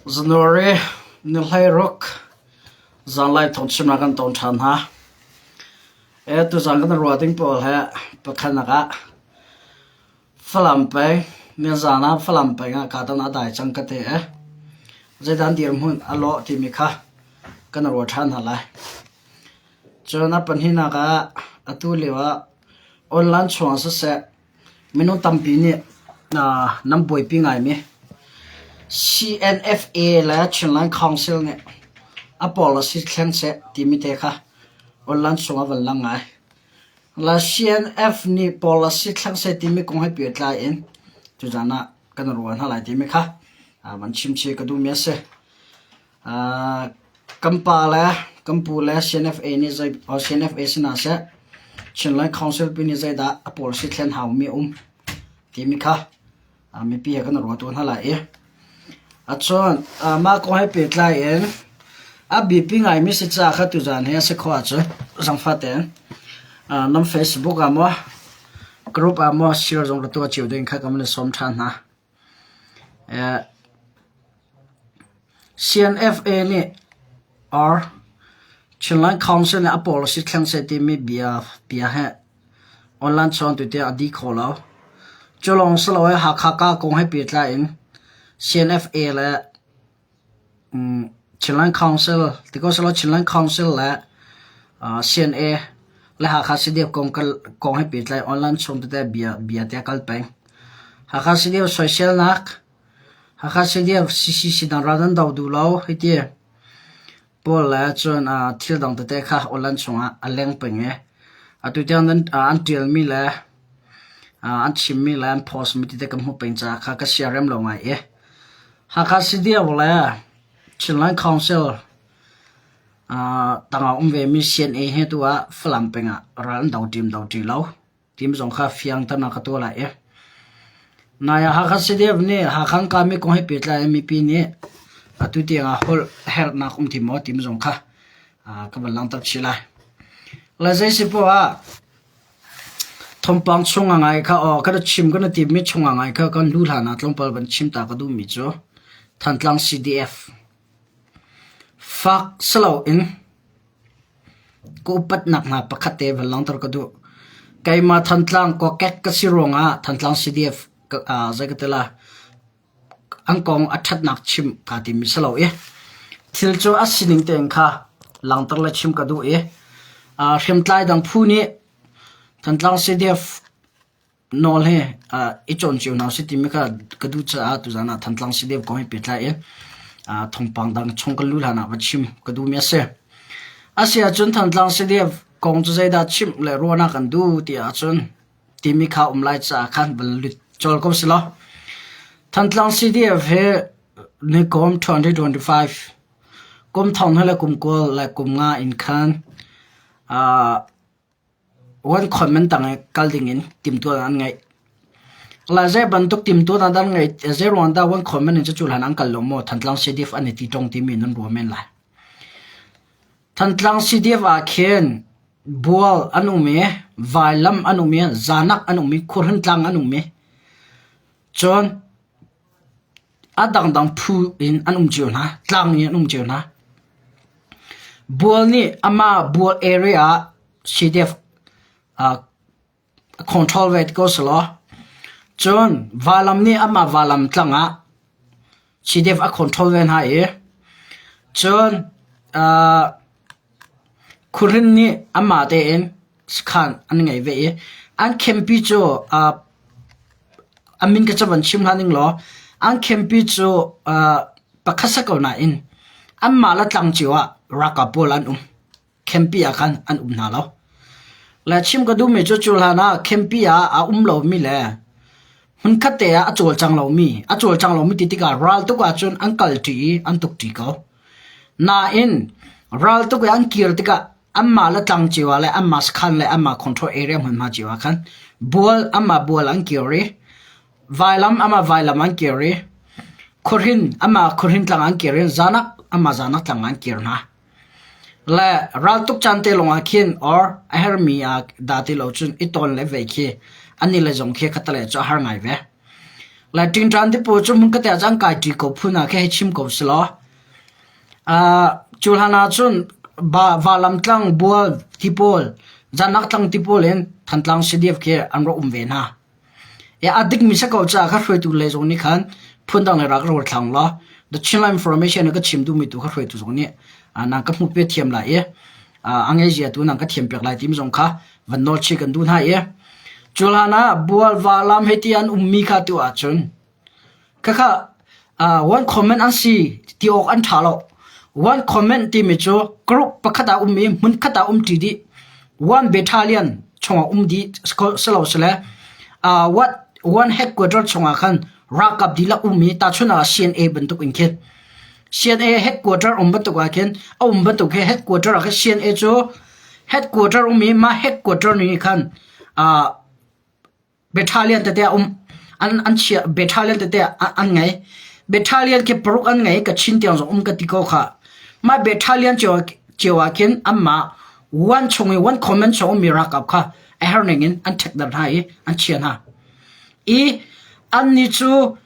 January ni 16 zanlai thawngchimnak kan ton ṭhan hna. E tuzan kan ruah ding pawl he pakhatnak ah Falam peng nizan ah Falam peng ah kahdohnak a dai cang ka ti e. Zeidah dirhmun a lawh timi kha kan ruah ṭhan hna lai. Cun a pahnihnak ah atu lio ah online chung ah siseh Minung tampi nih nan buaipi ngaimi CNFA le Chinland Council nih a policy thleng seh timi te kha online chung ah van lang ngai. Le CNF nih policy thleng seh timi kong he pehtlai in tuzaan ah kan ruah hna lai timi kha van chim chih ka duhmi a si. Kan pa le kan pu le CNFA nih zei CNFA si hna seh Chinland Council pi nih zeidah a policy thlen haumi a um timi kha mipi he kan ruah tu hna lai i acun mah kong he pehtlai in a biapi ngaimi si caah kha tuzaan hi a si khawh ahcun zangfah tein nan Facebook ah maw group ah maw share zong ra tuah cio ding kha kan van i sawm ṭhan hna. CNFA nih or Chinland Council nih a policy thleng seh timi bia he online chawn tutiang a dih kho lo. Cu lawng si lo i Hakha ka kong he pehtlai in CNFA le Chinland Council ti ko sehlaw Chinland Council le CNA le Hakha CDF kong he pehtlai online chung tete bia te a kal peng. Hakha CDF soiselnak, Hakha CDF CCC dang ral nan do duh lo hiti pawl le cun thil dang tete kha online chungah a leng peng i atu tiang an ṭialmi le an chimmi le an post mi tete ka hmuh peng caah kha ka siarem lo ngai i Hakha CDF le Chinland Council tangah um vemi CNA he tu ah Falam peng ah ral an do ṭim do ṭi lo. Tim zong kha fiangter ka tuah lai i. Nai ah Hakha CDF nih Hakha an kami kong he pehtlai in mipi nih atu tiang ah holh herhnak um ti maw tim zong kha ka van langhter chih lai. Le zei si poah ah Thawngpang chung a ngai kha aw kan chim kan i timmi chung a ngai kha kan lu hlan ah tlawmpal van chim ta ka duhmi cu Thantlang CDF fak siloin ka upatnak hna pakhat te van langhter ka duh. Keimah Thantlang kokek ka si ruangah Thantlang CDF zei ka ti la An kong a ṭhatnak chim kaa timi si lo i thil cu a sining tein kha langhter le chim ka duh i hriamtlai dang phu nih Thantlang CDF nawl hi i cawn cio hna usih timi kha ka duh caah tuzaan ah Thantlang CDF kong he pehtlai in thawngpang dang chung kan luh hlan ah va chim ka duhmi a si. A si ahcun Thantlang CDF kong cu zeidah chimh le ruahnak kan duh ti ahcun timi kha um lai caah khan van lut colh ko selaw. Thantlang CDF hi nikum 2025 kum thong le kum kul le kum nga in khan wan khon man tang i kal ding in timtuan an ngeih. La zei bantuk timtuan an ngeih zei ruang dah wan khon man in cu hlan an kal lo maw Thantlang CDF an i ti tong timi nan ruah men lai. Thantlang CDF ah khin Bual an um i, vailam an um i, zanak an um i, khuahrin an um i, cun a dangdang phu in an um cio hna, tlang in an um cio hna. Bual nih amah bual area ah CDF a control ve ti ko selaw, cun valam nih amah valam tlang ah CDF a control ve hna i, cun Khuhrin nih anmah tein sakhan an ngei ve i an khempi cu a min ka van chim hlah ning law an khempi cu pakhat si ko nain anmah le tlang cio ah ralkap pawl an um. Khempi ah khan an um hna lo. Le chim ka duhmi cu cu hlan ah khempi ah a um lomi le hmunkhat te ah a cawlcang lomi a cawlcang lomi ti tikah ral tuk ahcun an kalṭi i an tukṭi ko. Nain raltuk i an kir tikah anmah le tlang cio ah le anmah sakhan le anmah control area hmunhma cio ah khan bual anmah bual an kir i vailam anmah vailam an kir i khuahrin anmah khuahrin tlang an kir i zanak anmah zanak tlang an kir hna. Le raltuk caan te lawng ah khin or a hermi ah dah ti lo cun i tawn le vei khi an i le zong khi khattelei cu a har ngai ve. Lai ṭingṭan ti pawl cu hmun kate ah cun an kai ṭi ko phun ah khin hei chim ko selaw. Uh, cu hlan ah cun ba valam tlang bual ti pawl zanak tlang ti pawl in Thantlang CDF khi an rak um ve hna. E a dikmi si ko caah kha hruaitu lei zong nih khan phundang le rak rawl thlang law the Chinland Information ka chim duhmi tu kha hruaitu zong nih nang ka hmuh pe thiam lai i a ngei zia tu nang ka thiam piak lai timi zong kha van nawl chih kan duh hna i cu hlan ah bual va lam he ti an ummi kha tu ahcun Khakha one comment an si ti awk an ṭha lo. One comment timi cu group pakhat ah um i hmunkhat ah um ṭi dih. One battalion chungah um dih silo sile what one headquarter chungah khan ralkap dihlak um i tahchunh ah CNA bantuk in khin CNA headquarter um bantuk ah khin a um bantuk he headquarter ah khin CNA cu headquarter um i mah headquarter nih khan Battalion tete a um. An an chia battalion tete an ngei. Battalion khi paruk an ngei ka chin tiang zong um ka ti ko kha. Mah battalion cio cio ah khin anmah one chung i one comment chung ummi ralkap kha a herh ning in an ṭhekdar hna i an chia hna. I annih cu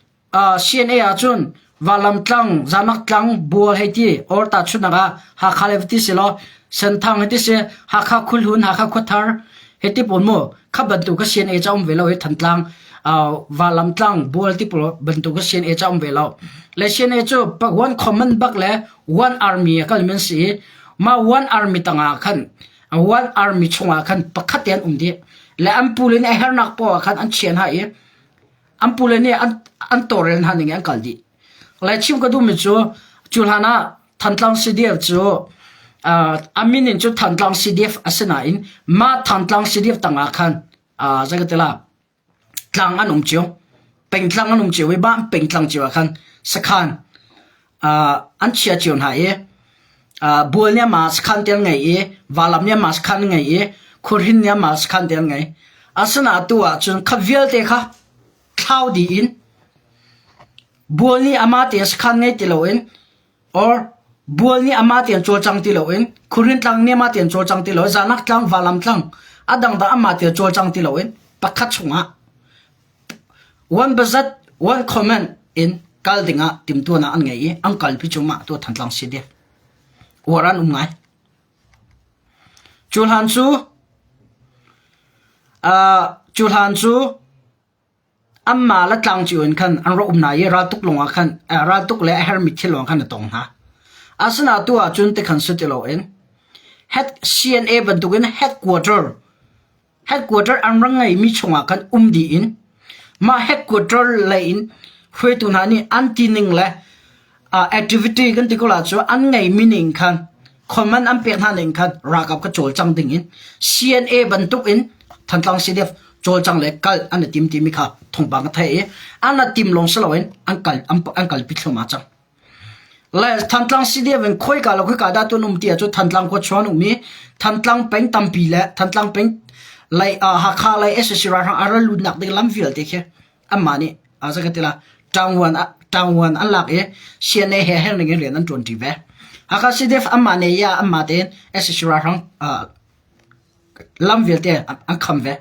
CNA ahcun Valam tlang, Zamak tlang, Bual hei ti, or tahchunhnak ah Hakha le ti si law Senthang hei ti si, Hakha Khulhun, Hakha Khuathar hei ti pawl mu kha bantuk kha CNA ca um ve lo hi Thantlang Valam tlang, Bual ti pawl bantuk kha CNA ca um ve lo. Le CNA cu one common bak le one army a kal men si i mah one army tangah khan one army chungah khan pakhat te an um dih. Le an pul in a hernak poah khan an chiah hna i An pule nih an, an tawlrel hna ning in an kal dih. Lai chim ka duhmi cu cu hlan ah Thantlang CDF cu uh, a min in cu Thantlang CDF a si nain mah Thantlang CDF tangah khan uh, zei ka ti la tlang an um cio pengtlang an um cio i mah pengtlang cio ah khan sakhan an chia cio hna i bual nih amah sakhan te an ngei i valam nih amah sakhan an ngei i khuahrin nih amah sakhan te an ngei. Asinain atu ahcun kha vialte kha thlau dih in bual nih amah tein sakhan ngei ti loin or bual nih amah tein cawlcang ti loin khuahrin tlang nih amah tein cawlcang ti loin zanak tlang valam tlang a dangdang amah tein cawlcang ti loin pakhat chungah One bazat, one comment in kal dingah timhtuahnak an ngei i an kalpi cu mah tu Thantlang si dih. Uar an um ngai. Cu hlan cu uh, cu hlan cu anmah le tlang cio in khan an rak um hna i raltuk lawngah khan uh, raltuk le a hermi thil lawng khan a tong hna. Asinain tu ahcun tikhan si ti loin head CNA bantukin headquarter Headquarter an rak ngeimi chungah khan um dih in mah headquarter lei in hruaitu hna nih an ti ning le uh, activity kan ti ko la cu an ngeimi ning khan command an pek hna ning khan ralkap kha cawlcang ding in CNA bantuk in Thantlang CDF cawlcang le kal an i tim timi kha thawngpang ka theih i an i tim lawng si loin an kal an, an kalpi thluahmah cang. Le Thantlang CDF in khoika le khoika dah tun um ti ahcun Thantlang khua chuan um i Thantlang peng tampi le Thantlang peng lei uh, Hakha lei SAC ralhrang a ra lutnak ding lam vialte khi anmah nih uh, zei ka ti la ṭangwan ṭangwan an lak i CNA he her ning in rian an ṭuan ṭi ve. Hakha CDF anmah ne ya anmah tein SAC ralhrang uh, lam vialte an kham ve.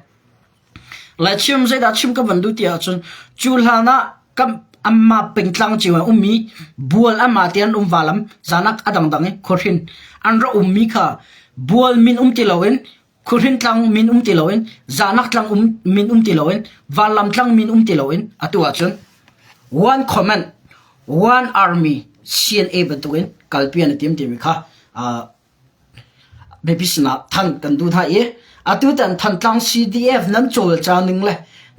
Lai chim zeidah chim ka van duh ti ahcun cu hlan ah kan anmah pengtlang cio ah ummi bual anmah te an um valam zanak a dangdang i khuahrin an rak ummi kha bual min um ti loin khuahrin tlang min um ti loin zanak tlang um min um ti loin vanlam tlang min um ti loin atu ahcun one command one army CNA bantukin kalpi an i tim timi kha uh, Biapi sinah thanh kan duh hna i atutan Thantlang CDF nan cawlcang ning le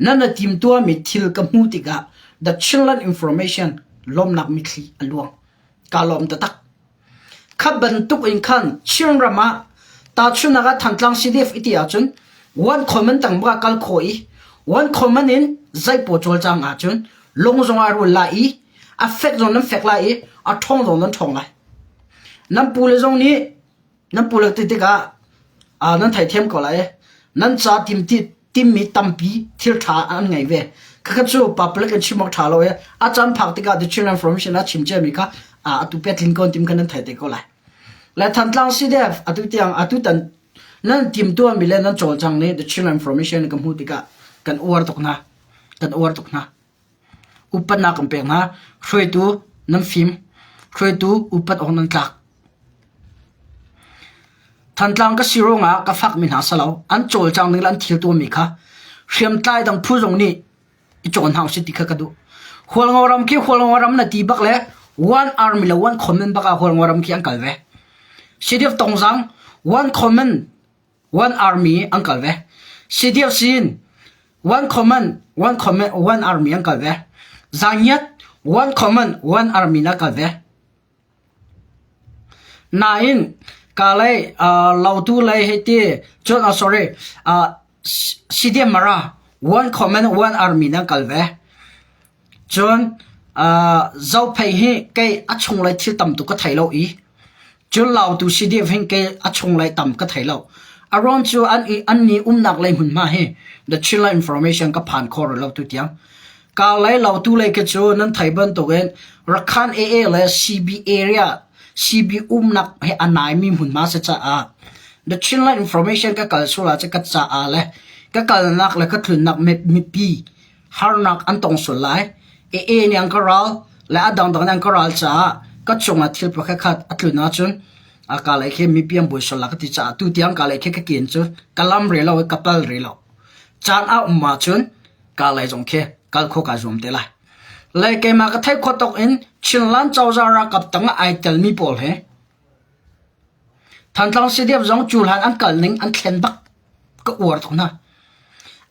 nan i timtuahmi thil ka hmuh tikah The Chinland Information lawmhnak mitthli a luang. Kaa lawm taktak. Kha bantuk in khan Chinram ah tahchunhnak ah Thantlang CDF i ti ahcun one common tang bak ah kal khawh i one common in zeipaw cawlcang ahcun lung zong ah rul lai i a fek zong nan fek lai i a ṭhawng zong nan ṭhawng lai. Nan pule zong nih nan pule ti tikah uh, nan theithiam ko lai. Nan ca tim ti timmi tampi thil ṭha an ngei ve. Khakha cu public in chim awk ṭha lo i a caan phak tikah the children information a chim ciami kha uh, atu petlin ko tim kha nan thei te ko lai. Le Thantlang CDF atu tiang atu tan nan timtuahmi le nan cawlcang nih the children information ka hmuh tikah kan uar tuk hna. Kan uar tuk hna. Upatnak kan pek hna. Hruaitu nan fim. Hruaitu upat awk nan tlak. Thantlang ka si ruangah ka fakmi hna si lo. An cawlcang ning le an thil tuahmi kha hriamtlai dang phu zong nih i cawn hna usih ti kha ka duh. Hualngo ram khi Hualngo ram na ti bak le one army le one common bak ah Hualngo ram khi an kal ve. CDF Tongzang one common one army an kal ve. CDF Sin one common one common one army an kal ve. Zangiat one common one army na kal ve. Nain ka lei Lautu lei hei ti cun oh sorry CDM Mara one command one army nan kal ve. Cun Zophei hi kei a chunglei thil tam tuk ka thei lo i cun Lautu CDF hin kei a chunglei tam ka thei lo. A ruang cu an i an ni umnak lei hmunhma hi the Chinland Information ka phan kho rih lo tu tiang. Ka lei Lautu lei khi cu nan thei bantukin Rakhan AA le CB area CB umnak he a naimi hmunhma si caah The Chinland Information ka kal sual ahcun ka caah le ka kalnak le ka tlunnak mipi harnak an tong sual lai. AA nih an ka ral le a dangdang nih an ka ral caah ka cungah thil pakhat khat a tlun ahcun a ka lei khi mipi an buai sual lai ka ti caah tu tiang ka lei khi ka kin cu ka lam re lo i ka pal re lo. Caan a um ahcun ka lei zong khi kal khawh kaa zuam te lai. Le keimah ka theih khawh tawk in Chinland cozah ralkap tang ah ai telmi pawl hi Thantlang CDF zong cu hlan an kal ning an thlen bak ka uar tuk hna.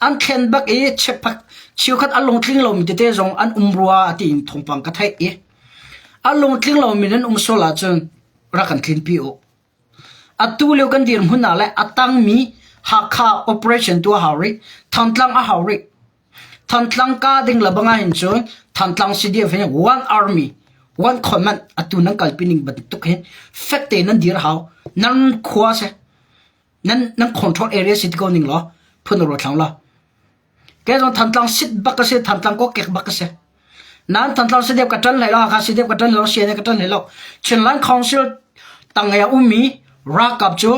An thlen bak i chepak cheukhat a lungtling lomi tete zong an um rua tiin thawngpang ka theih i a lungtling lomi nan um sual ahcun rak kan tlinpi u. Atu lio kan dirhmun ah le a tangmi Hakha operation tu a hau rih, Thantlang a hau rih. Thantlang ka ding le bang ahhin cun Thantlang CDF hi one army, one command atu nan kalpi ning bantuk hin fek tein nan dir hau. Nan khua si, nan nan control area si ti ko ning law phun ruat thlang law. Ke zong Thantlang sit bak ka si, Thantlang kokek bak ka si. Nan Thantlang CDF ka ṭan hlei lo, Hakha CDF ka ṭan hlei lo, CNA ka ṭan hlei lo. Chinland Council tang i a ummi ralkap cu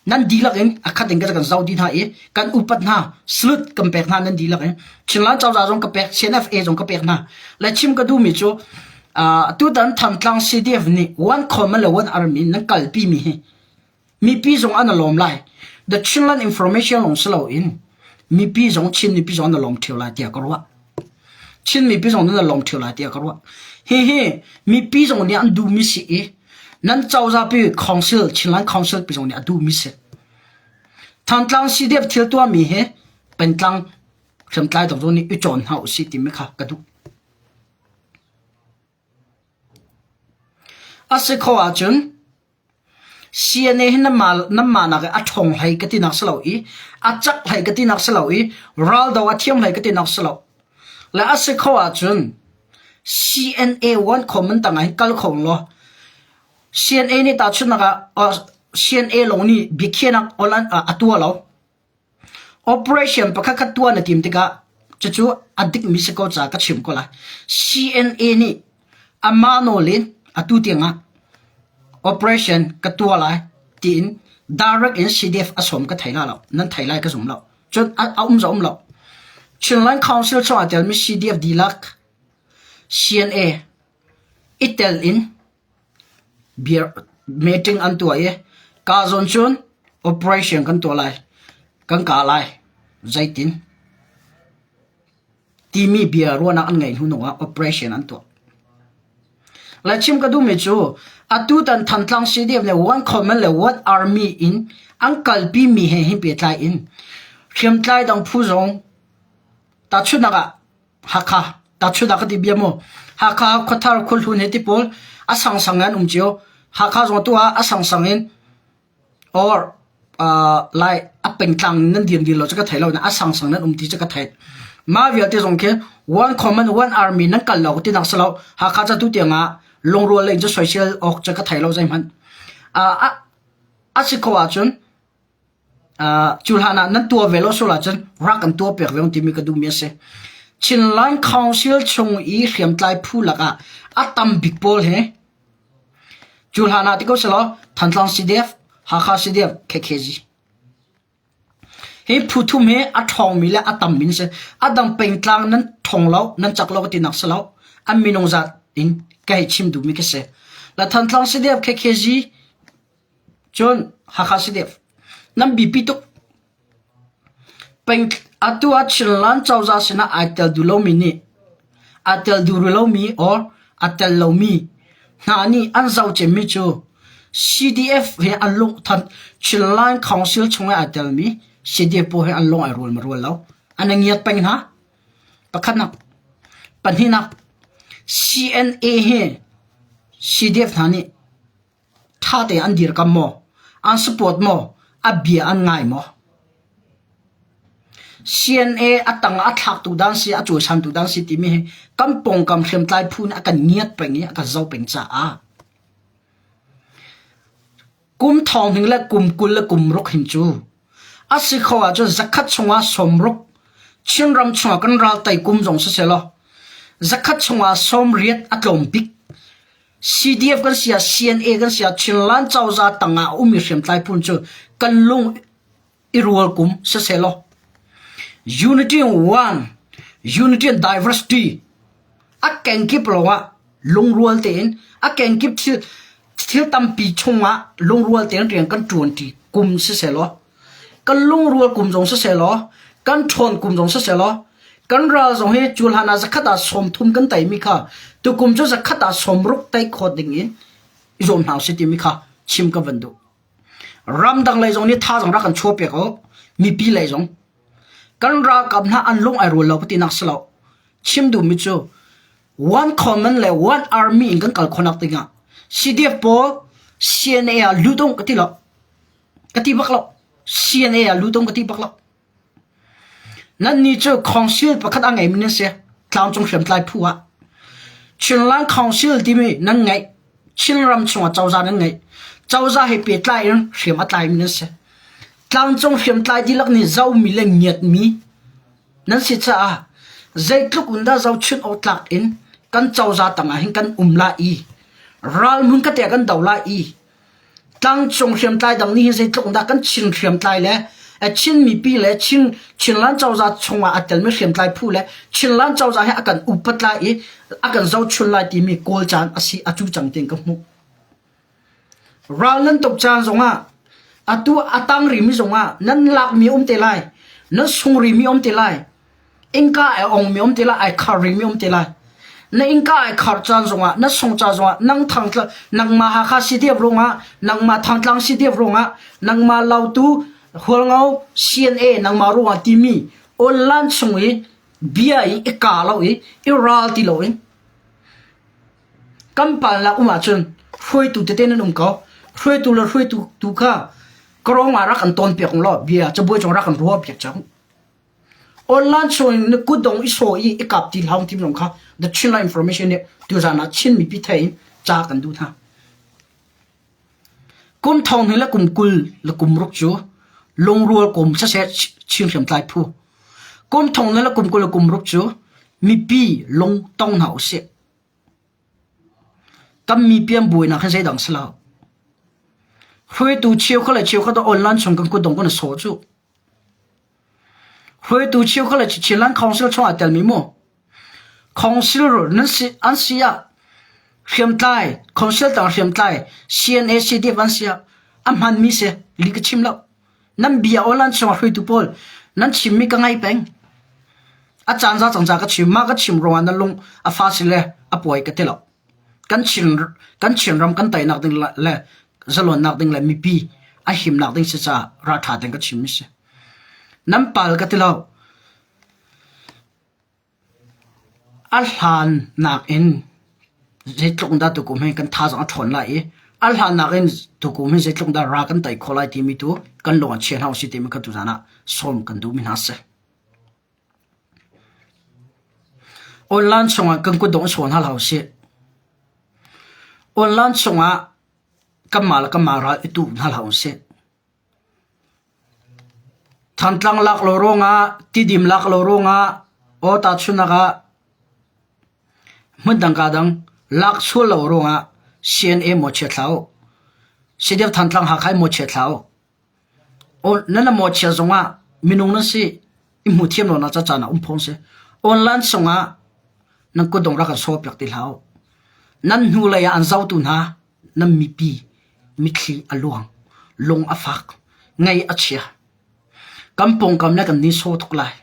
nan dihlak in a khat in kan zoh dih hna i kan upat hna salute kan pek hna nan dihlak in Chinland cozah zong ka pek CNFA zong ka pek hna le chim ka duhmi cu tutan Thantlang CDF nih one common le one army nan kalpi mi hi mipi zong an lawm lai the Chinland information lawng si loin mipi zong Chin mipi zong an lawm ṭheo lai tiah ka ruah Chin mipi zong nan lawm ṭheo lai tiah ka ruah. Hihi mipi zong nih an duhmi si i nan cozah pi council Chinland Council pi zong nih a duhmi si. Thantlang CDF thil tuahmi hi pengtlang hriamtlai dang zong nih i cawn hna usih timi kha ka duh. A si kho ahcun CNA hi nanmah nak i a ṭhawng hlei ka tinak si lo i a cak hlei ka tinak si lo i raldo a thiam hlei ka tinak si lo. Le a si kho ahcun CNA one common tangah hin kal kho law CNA nih tahchunhnak ah CNA lawng nih biakhiahnak a tuah lo. Operation pakhat khat tuah na tim tikah cucu a dikmi si ko caah ka chim ko lai. CNA nih amah nawl in atu tiangah operation ka tuah lai tiin direct in CDF a sawm ka thei la lo. Nan thei lai ka zum lo. Cun a um zong um lo. Chinland Council chungah telmi CDF dihlak CNA i tel in Meeting an tuah i kaa zawn cun operation kan tuah lai, kan kah lai, zeitin timi bia ruahnak an ngeih hnu ah operation an tuah. Le chim ka duhmi cu atutan Thantlang CDF le One Common le One Army in an kalpi mi he hin pehtlai in hriamtlai dang phu zong tahchunhnak ah Hakha tahchunhnak ka ti bia mu. Hakha khuathar khuahlun he ti pawl a sangsang in an um cio. Hakha zong tu ah a sangsang in or uh, lai a pengtlang nan dir dir lo cu ka thei lo na a sangsang nan um ti cu ka thei. Mah vialte zong khi one common one army nan kal lo ti nak si lo. Hakha ca tu tiang ah lungrual le in cu soisel awk cu ka thei lo zeihmanh. Uh, a, a si ko ahcun Cu hlan ah nan tuah ve lo sual ahcun rak kan tuah piak ve timi ka duhmi a si. Chinland Council chung i hriamtlai phu lakah a tam bik pawl hi cu hlan ah ti ko selaw Thantlang CDF, Hakha CDF, KKG. Hi phu thum hi a ṭhawngmi le a tammi an si. A dang pengtlang nan ṭhawng lo, nan cak lo ka tinak si lo. An minung zat in ka hei chim duhmi ka si. La Thantlang CDF KKG cun Hakha CDF nan bipi tuk. Peng atu ah Chinland cozah sinah ai tel duh lomi nih aa tel duh rih lomi or aa tel lomi hna nih an zoh cemmi cu CDF he an lung Chinland Council chung i aa telmi CDF pawl he an lung ai rual ma rual lo. An i ngiat peng hna. Pakhatnak. Pahnihnak. CNA hi CDF hna nih Ṭha tein an dirkam maw? An support maw? A bia an ngai maw? CNA a tang ah a thlaktu dan si, a cawisantu dan si timi hi kan pawngkam hriamtlai phu nih a kan ngiat peng i a kan zoh peng caah kum thong hing le kum 20 le kum ruk hin cu a si kho ahcun zakhat chungah sawmruk Chinram chungah kan ral tei kum zong siselaw zakhat chungah sawmriat a tlawm bik CDF kan si ah CNA kan si ah Chinland cozah tangah a ummi hriamtlai phun cu kan lung i rual kum siselaw unity in one unity and diversity a kenkip lawngah lungrual tein a kenkip thil thil tampi chungah lungrual tein rian kan ṭuanṭi kum siselaw Kan lungrual kum zong siselaw, kan ṭhawn kum zong siselaw, kan ral zong hi cu hlan ah zakhat ah 30 kan teimi kha tukum cu zakhat ah 60 tei khawt ding in i zuam hna usih timi kha chim ka van duh. Ramdang lei zong nih thazaang rak kan chuah piak u. Mipi lei zong. Kan ralkap hna an lung ai rual lo ka tinak si lo. Chim duhmi cu one common le one army in kan kal khawhnak dingah CDF pawl CNA ah lut ung ka ti lo. Ka ti bak lo. CNA ah lut um ka ti bak lo. Nan nih cu council pakhat a ngeimi nan si. Tlangcung hriamtlai phu ah. Chinland Council timi nan ngeih. Chinram chungah cozah nan ngeih. Cozah he pehtlai in hriam a tlaimi nan si. Tlangcung hriamtlai dihlak nih zomi le ngiatmi nan si caah zeitluk in dah zohchunh awk tlak in kan cozah tangah hin kan um lai i ral hmun kate ah kan do lai i Tlangcung hriamtlai dang nih hin zeitluk dah kan Chin hriamtlai le Chin mipi le Chin Chinland cozah chungah a telmi hriamtlai phu le Chinland cozah he a kan upat lai i a kan zohchun lai timi kawl caan a si a cu cang tiin ka hmuh. Ral nan tuk caan zongah atu a tang rimi zongah nan lakmi um te lai nan sung rimi um te lai Innka ai ongmi um ti lai, ai khar rimi um ti lai. Na innka ai khar caan zongah, na sung caan zongah, nang thang nangmah Hakha CDF ruangah, nangmah Thangtlang CDF ruangah, nangmah Lautu, Hualngo, CNA nangmah ruangah timi online chung i bia i i ka lo i i ral ti lo in kan palnak um ahcun hruaitu tete nan um ko. Hruaitu le hruaitu tu kha karong ah rak kan tawn piak law bia cabuai cung rak kan ruah piak cang. Online chung in na kutdong i sawh i i kap ti hlah ti zong kha The Chinland Information nih tuzaan ah Chin mipi thei in ca kan duh hna. Kum thong hnih le kum 20 le kum ruk cu lungrual kum siseh Chin hriamtlai phu. Kum thong hnih le kum 20 le kum ruk cu mipi lung tong hna usih. Kan mipi an buainak hi zeidang si lo. Hruaitu cheukhat le cheukhat online chung kan kutdong kan i sawh cu. Hruaitu cheukhat le Chinland Council chungah telmi mu Council nan si an si ah hriamtlai Council tang hriamtlai CNA CDF an si ah a hmanmi si li ka chim lo. Nan bia online chungah hruaitu pawl nan chimmi ka ngai peng. A caan za cang za ka chim ma ka chim ruangah na lung a fa si le a puai ka ti lo. Kan Chin kan Chinram kan teinak ding le zalonnak ding le mipi a himnak ding si caah ralṭha tein ka chimmi si. Nan pal ka ti lo. A hlan nakin zeitluk in dah tukum hi kan thazaang a ṭhawn lai i a hlan nakin tukum hi zeitluk in dah ra kan tei khawh lai timi tu kan lung ah chia hna usih timi kha tuzaan ah sawm kan duhmi hna a si. Online chungah kan kutdong i chawn hna hlah usih. Online chungah kanmah le kanmah ral i tu hna hlah usih. Thantlang lak lo ruangah, Tidim lak lo ruangah, aw tahchunhnak ah hmundang ka dang lak sual lo ruangah CNA mawchiat hlah u. CDF Thantlang Hakha in mawchiat hlah u. Aw nan mawchiat zongah. Minung nan si i hmu thiam lonak ca caan ah um phung si. Online sungah nan kutdong rak kan sawpiak ti hlah u. Nan hnulei ah an zohtu hna nan mipi mitthli a luang, lung a fak, ngaih a chia. Kan pawngkam le kan nihsawh tuk lai.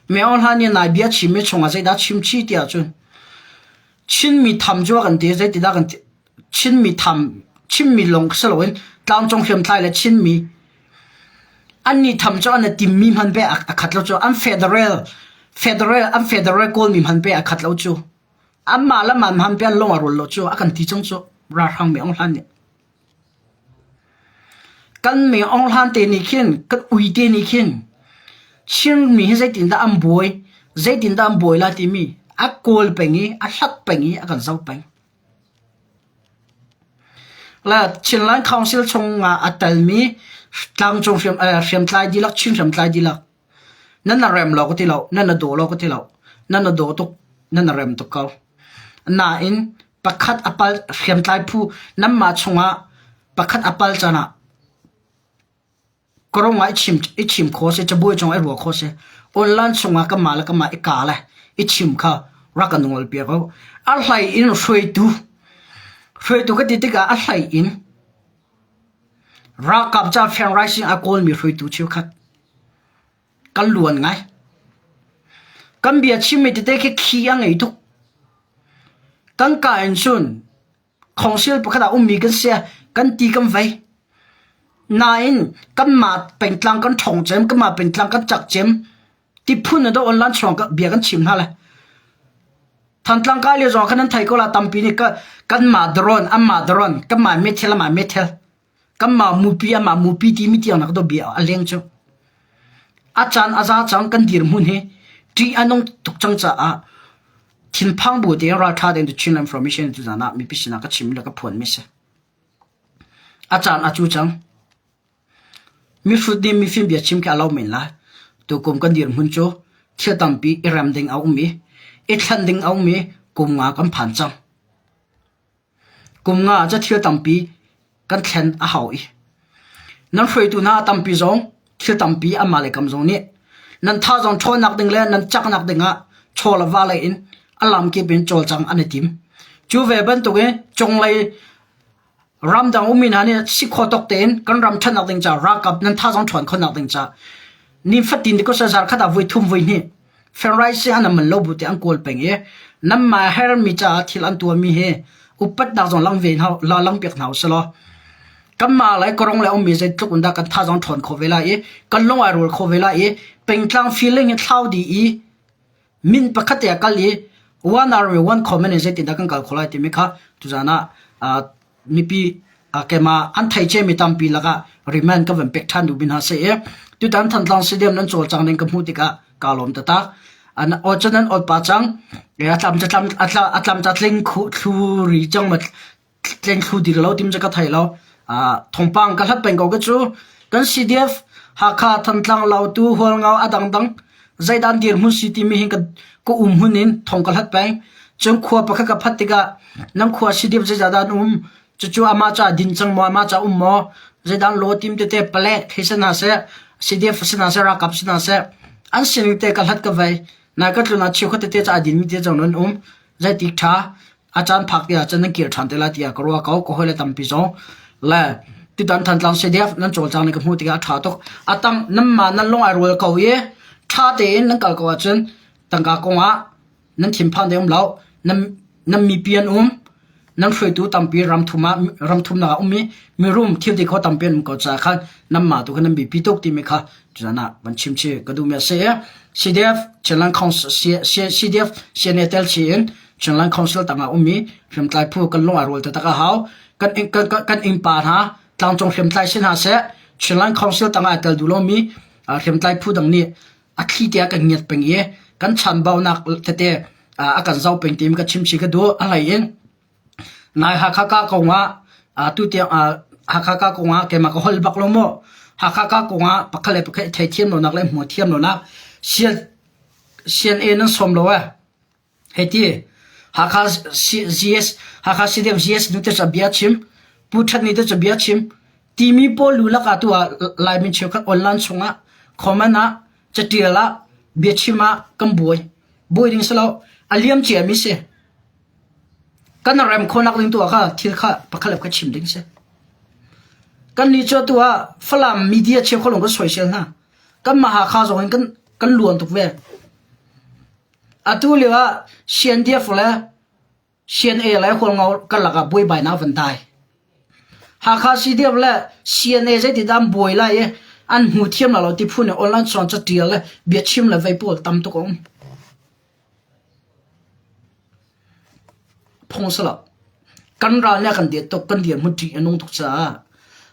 Meo hla nih nai bia chimmi chungah zeidah chim chih ti ahcun Chinmi tham cu a kan ti zeitidah kan ti Chinmi tham chimmi lawng si loin tlangcung hriamtlai le Chinmi annih tham cu an i timmi hman pe a khat lo cu an federal federal an federal kawlmi hman pe a khat lo cu anmah le mah hman pe an lung a rual lo cu a kan ti cang cu ralhrang mi Aung Hlan nih. Kan mi Aung Hlan te nih khin kan ui te nih khin Chinmi hi zeitindah an buai zeitindah an buai lai timi a kawl peng i a hlat peng i a kan zoh peng. Le Chinland Council chungah a telmi tlangcung hriam, eh, hriamtlai dihlak Chin hriamtlai dihlak nan na rem lo ka ti lo, nan na daw lo ka ti lo, nan na daw tuk, nan na rem tuk ko. Nain pakhat a pal hriamtlai phu nanmah chungah pakhat a pal can ah Karong ah i chim i chim kho seh, cabuai cungah i ruah kho seh. Online chungah kanmah le kanmah i ka le i chim kha rak kan ngol piak ko. A hlei in hruaitu hruaitu ka ti tikah a hlei in ralkap ca Feng Rising a kawlmi hruaitu cheukhat kan luan ngai. Kan bia chimmi tete khi khi a ngei tuk. Kan ka in cun Khawngsil pakhat ah ummi kan si, kan ti kan vei. Nain kanmah pengtlang kan ṭhawng cem, kanmah pengtlang kan cak cem ti phun in online chuang bia kan chim hna le. Thantlang kai lio zong khan nan thei ko la tampi nih kanmah drone, anmah drone, kanmah methel, amah methel. Kanmah mupi amah mupi timi tiang nak do bia a leng cu. A caan a za cang kan dirhmun hi ṭih a nung tuk cang caah thinphang bu tein ralṭha tein The Chinland Information tu zan ah mipi sinah ka chim le ka phuan mi si. A caan a cu cang. Mihrut nih mifim bia chim khi a lo men lai. Tukum kan dirhmun cu thil tampi i rem ding a um i i thlen ding a um i kum nga kan phan cang. Kum nga ah thil tampi kan thlen a hau i nan hruaitu hna tampi zong thil tampi anmah le kam zong nih nan thazaang ṭhawnnak ding le nan caknak dingah chaw le va lei in a lamkip in cawlcang an i tim. Cu ve bantukin cunglei ramdang ummi hna nih si khawh tawk tein kan ram ṭhatnak ding caah ralkap nan thazaang ṭhawn khawhnak ding caah nifatin ti khuasa zarkhat ah voi thum voi hnih Fenrai an man lo bu te an kawl peng i nanmah hermi caah thil an tuahmi hi upatnak zong lang ve hna la lang piak hna usih kanmah lai korong le ummi zeitluk in dah kan thazaang ṭhawn khawh ve lai i kan lung ai rual khawh ve lai i pengtlang feeling hi thlau dih i min pakhat te a kal i one army one common in zeitindah kan kal khawh lai timi kha tuzan ah mipi keimah an thei ciami tampi lakah remand ka van pek ṭhan duhmi hna si i tutan Thantlang Stadium nan cawlcang ning ka hmuh tikah kaa lawm taktak. An aw cun an awt pah cang. A tlam tlam a tlam ta tling khu thlu ri cang ma tleng thlu dir lo tim cu ka thei lo. Thawngpang ka hlat peng ko ka cu kan CDF Hakha Thantlang Lautu Hualngo a dangdang zeidan dirhmun si timi hin ka ka um hmun in thong ka hlat peng. Cun khua pakhat ka phat tikah nan khua CDF zeizah dah an um cucu amah ca din cang maw amah ca um maw zeidan law tim tete palek hi si hna seh CDF si hna seh ralkap si hna seh an sining te ka hlat ka vei nai ka tlun ah chiukhat tete ca a dinmi te zong nan um zeitik ṭha a caan phak ti ahcun nan kir ṭhan te lai tiah ka ruah ko ka hawile tampi zong le tutan Thantlang CDF nan cawlcang ning ka hmuh tikah a ṭha tuk a tang nanmah nan lung ai rual ko i ṭha tein nan kal ko ahcun tangka kongah nan thinphan ding um lo nan nan mipi an um nan hruaitu tampi ramthum ah ramthumnak ah um i mirum thil ti kho tampi an um ko caah khan nanmah tu kha nan biapi tuk timi kha tuzan ah van chim chih ka duhmi a si i CDF Chinland Council CDF CNA tel chih in Chinland Council tangah ummi hriamtlai phu kan lung ai rual taktak a hau. Kan kan kan innpa hna tlangcung hriamtlai si hna seh Chinland Council tangah ai tel duh lomi hriamtlai phu dang nih a thli te a kan ngiat peng i kan chanbaunak tete a kan zoh peng timi ka chim chih ka duh. A hlei in nai Hakha ka kong ah tu tiang Hakha ka kong ah keimah ka holh bak lo maw Hakha ka kong ah pakhat le pakhat i theithiam lonak le hmuh thiam lonak CNA nan sawm lo eh. Hei ti, Hakha GS, Hakha CDF GS nu te cu bia chim, Pu That Ni te cu bia chim. Timi pawl lu lakah tu ah Laimi cheukhat online chungah comment ah catial ah biachim ah kan buai. Buai ding si lo. A liam ciami si. Kan rem khawhnak ding tu ah kha thil kha pakhat le pakhat chim ding si. Kan nih cu atu ah Falam media cheukhat lawng kan soisel hna. Kanmah Hakha zong in kan kan luan tuk ve. Atu lio ah CNDF le CNA le Hualngo karlak ah buaibainak van dai. Hakha CDF le CNA zeitindah an buai lai i an hmu thiam lo ti phun in online chuan catial le biachim le vei pawl tam tuk a um. Phung si lo. Kan ral nih a kan det tuk, kan dirhmun ṭih a nung tuk caah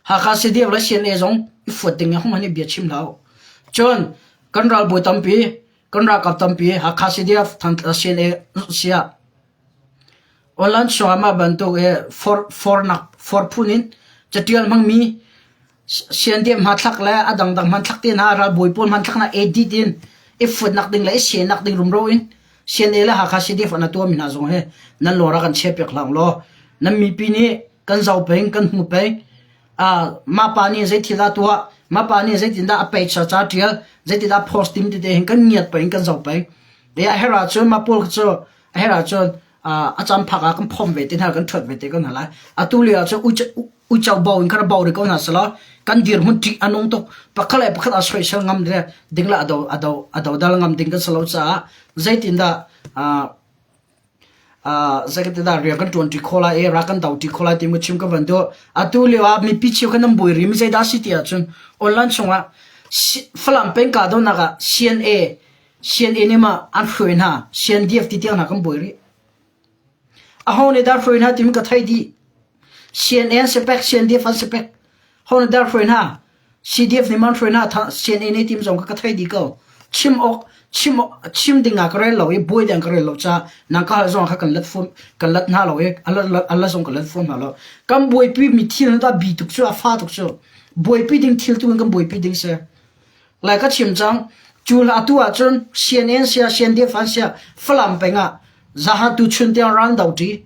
Hakha CDF le CNA zong i fuat ding in hung in bia chim hlah u. Cun kan ralbawi tampi Kan ralkap tampi Hakha CDF CNA siah online chungah mah bantuk i fornak for phun in catial hmangmi CNDF hmathlak le a dangdang hmanthlak te hna ralbawi pawl hmanthlak hna edit in i futnak ding le i senak ding rumro in CNA le Hakha CDF an tuahmi hna zong hi nan lawr ah kan chiah piak hlah law nan mipi nih kan zoh peng kan hmu peng mah pa nih zei thil dah tuah mah pa nih zeitindah a page ca ṭial zeitindah post tim tete hin kan ngiat peng kan zoh peng e a herh ahcun mah pawl cu a herh ahcun a caan phak ah kan phom ve te hna kan ṭhuat ve te ko hna lai atu lio ahcun uico bo in khan bo ri ko hna selaw kan dirhmun ṭih a nung tuk pakhat le pakhat a soisel ngam ding le a do a do a dodal ngam ding kan si lo caah zeitindah Zeitindah rian kan ṭuanṭi khawh lai i ral kan doṭi khawh lai timi chim ka van duh. Atu lio ah mipi cheu kan nan buai rih mi zeidah a si ti ahcun online chungah Falam peng kahdohnak ah CNA, CNA nih mah an hruai hna, CNDF ti tiang hna kan buai rih. Aho nih dah hruai hna timi ka theih dih. CNA an si pek, CNDF an si pek. Ho nih dah hruai hna? CDF nih man hruai hna CNA nih tim zong ka thei dih ko. Chim awk chim chim ding ah ka rel lo i buai ding ka rel lo ca nang ka hal zong kha kan let fom kan let hna lo i a let zong kan let fom hna lo. Kan buaipi mi thil da bi tuk cu a fa tuk cu. Buaipi ding thil tu in kan buaipi ding si. Lai ka chim cang cu atu ahcun CNN sia CNDF an sia Falam peng ah zahan tu chun tiang ran do ṭi.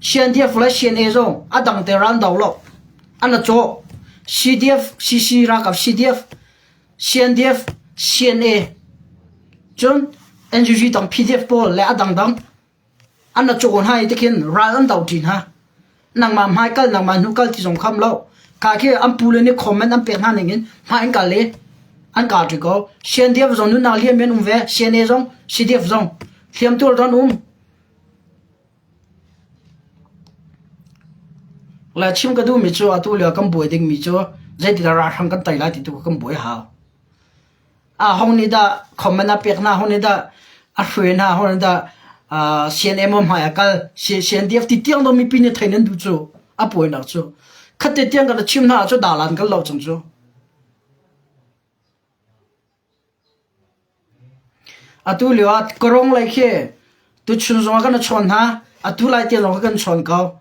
CNDF le CNA zong a dang te ran do lo. An a cawh. CDF, CC ralkap CDF, CNDF, CNA, cun NUG dang PDF pawl le a dangdang An ra caw hna i tikhin ral an do ṭi hna. Nangmah hmai kal, nangmah hnu kal ti zong kham lo. Ka khi an pule nih comment an pek hna ning in hmai an kal i an kal ṭi ko. CNDF zong nunnak liam in um ve. CNA zong, CDF zong hliamtuar an um. Le chim ka duhmi cu atu lio kan buai dingmi cu zeitindah ralhrang kan tei lai ti tu kan buai hau. Hong nih dah comment a pek hna, hong nih dah a hruai hna, hong nih dah CNM hmai a kal, CNDF ti tiang dong mipi nih thei nan duh cu a puainak cu. Khatte tiang kan chim hna cu dalan kan lo cang cu. Atu lio ah karong lei khi tuchun zong ah kan chawn hna, atu lai tiang zong kan chawn ko.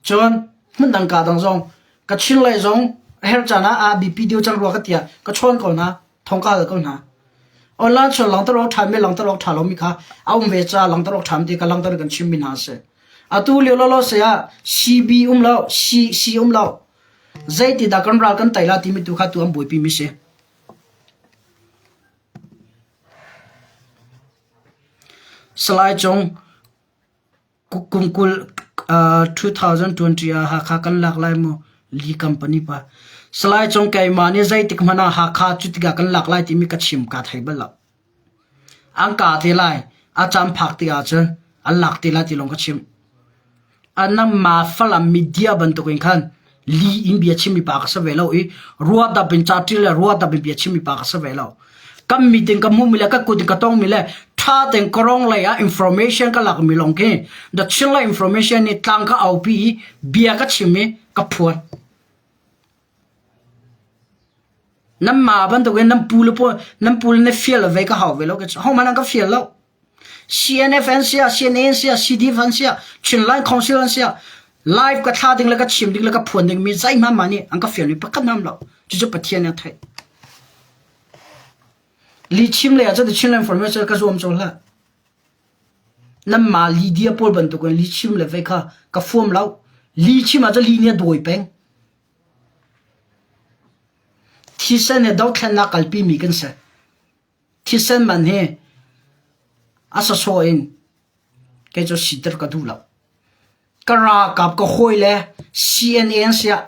Cun hmundang kaa dang zong ka chinlei zong a herh caan ah a biapi deuh cang rua ka tiah ka chawn ko hna, thong ka hal ko hna. Online cun langhter awk ṭha mi langhter awk ṭha lomi kha a um ve caah langhter awk ṭha ti ka langhter in kan chimmi hna a si. Atu lio lawlaw se ah CB um lo, C, C um lo. Zeitindah kan ral kan tei la timi tu kha tu an buaipi mi si. Salai Cung Kum 20 2020 ah Hakha kan lak lai maw? Li company pa. Salai Cung keimah nih zeitik hmanh ah Hakha cu tikah kan lak lai timi ka chim kaa thei bal lo. An kaa te lai. A caan phak tik ahcun an lak te lai ti lawng ka chim. Anamah Falam media bantukin khan li in bia chimmi pa ka si ve lo i ruadap in ca ṭil le ruadap in bia chimmi pa ka si ve lo. Kan meeting ka hmuhmi le ka kut in ka tongmi le ṭha tein korong lei ah information ka lakmi lawng khi the Chinland information nih tlang ka aupi i bia ka chim i ka phuan. Nan ma bantukin nan pu le pawl nan pu le na fial ve ka hau ve lo ka ho man an ka fial lo. CNF an siah, CNA an siah, CDF an siah, Chinland Council an siah, live ka thla ding le ka chim ding le ka phuan ding mi zeihmanh mah nih an ka fial mi pakhat hmanh lo. Cucu Pathian nih a theih. Li chim le ahcun Chinland information ka zuam cawl hlah. Nanmah Lydia pawl bantukin li chim le vei kha ka fuam lo. Li chim ahcun li nih a dawi peng. Thisen he dothlennak kalpi mi kan si. Thisen man hi a sawsawh in kei cu siter ka duh lo. Ka ralkap ka hawile CNA an siah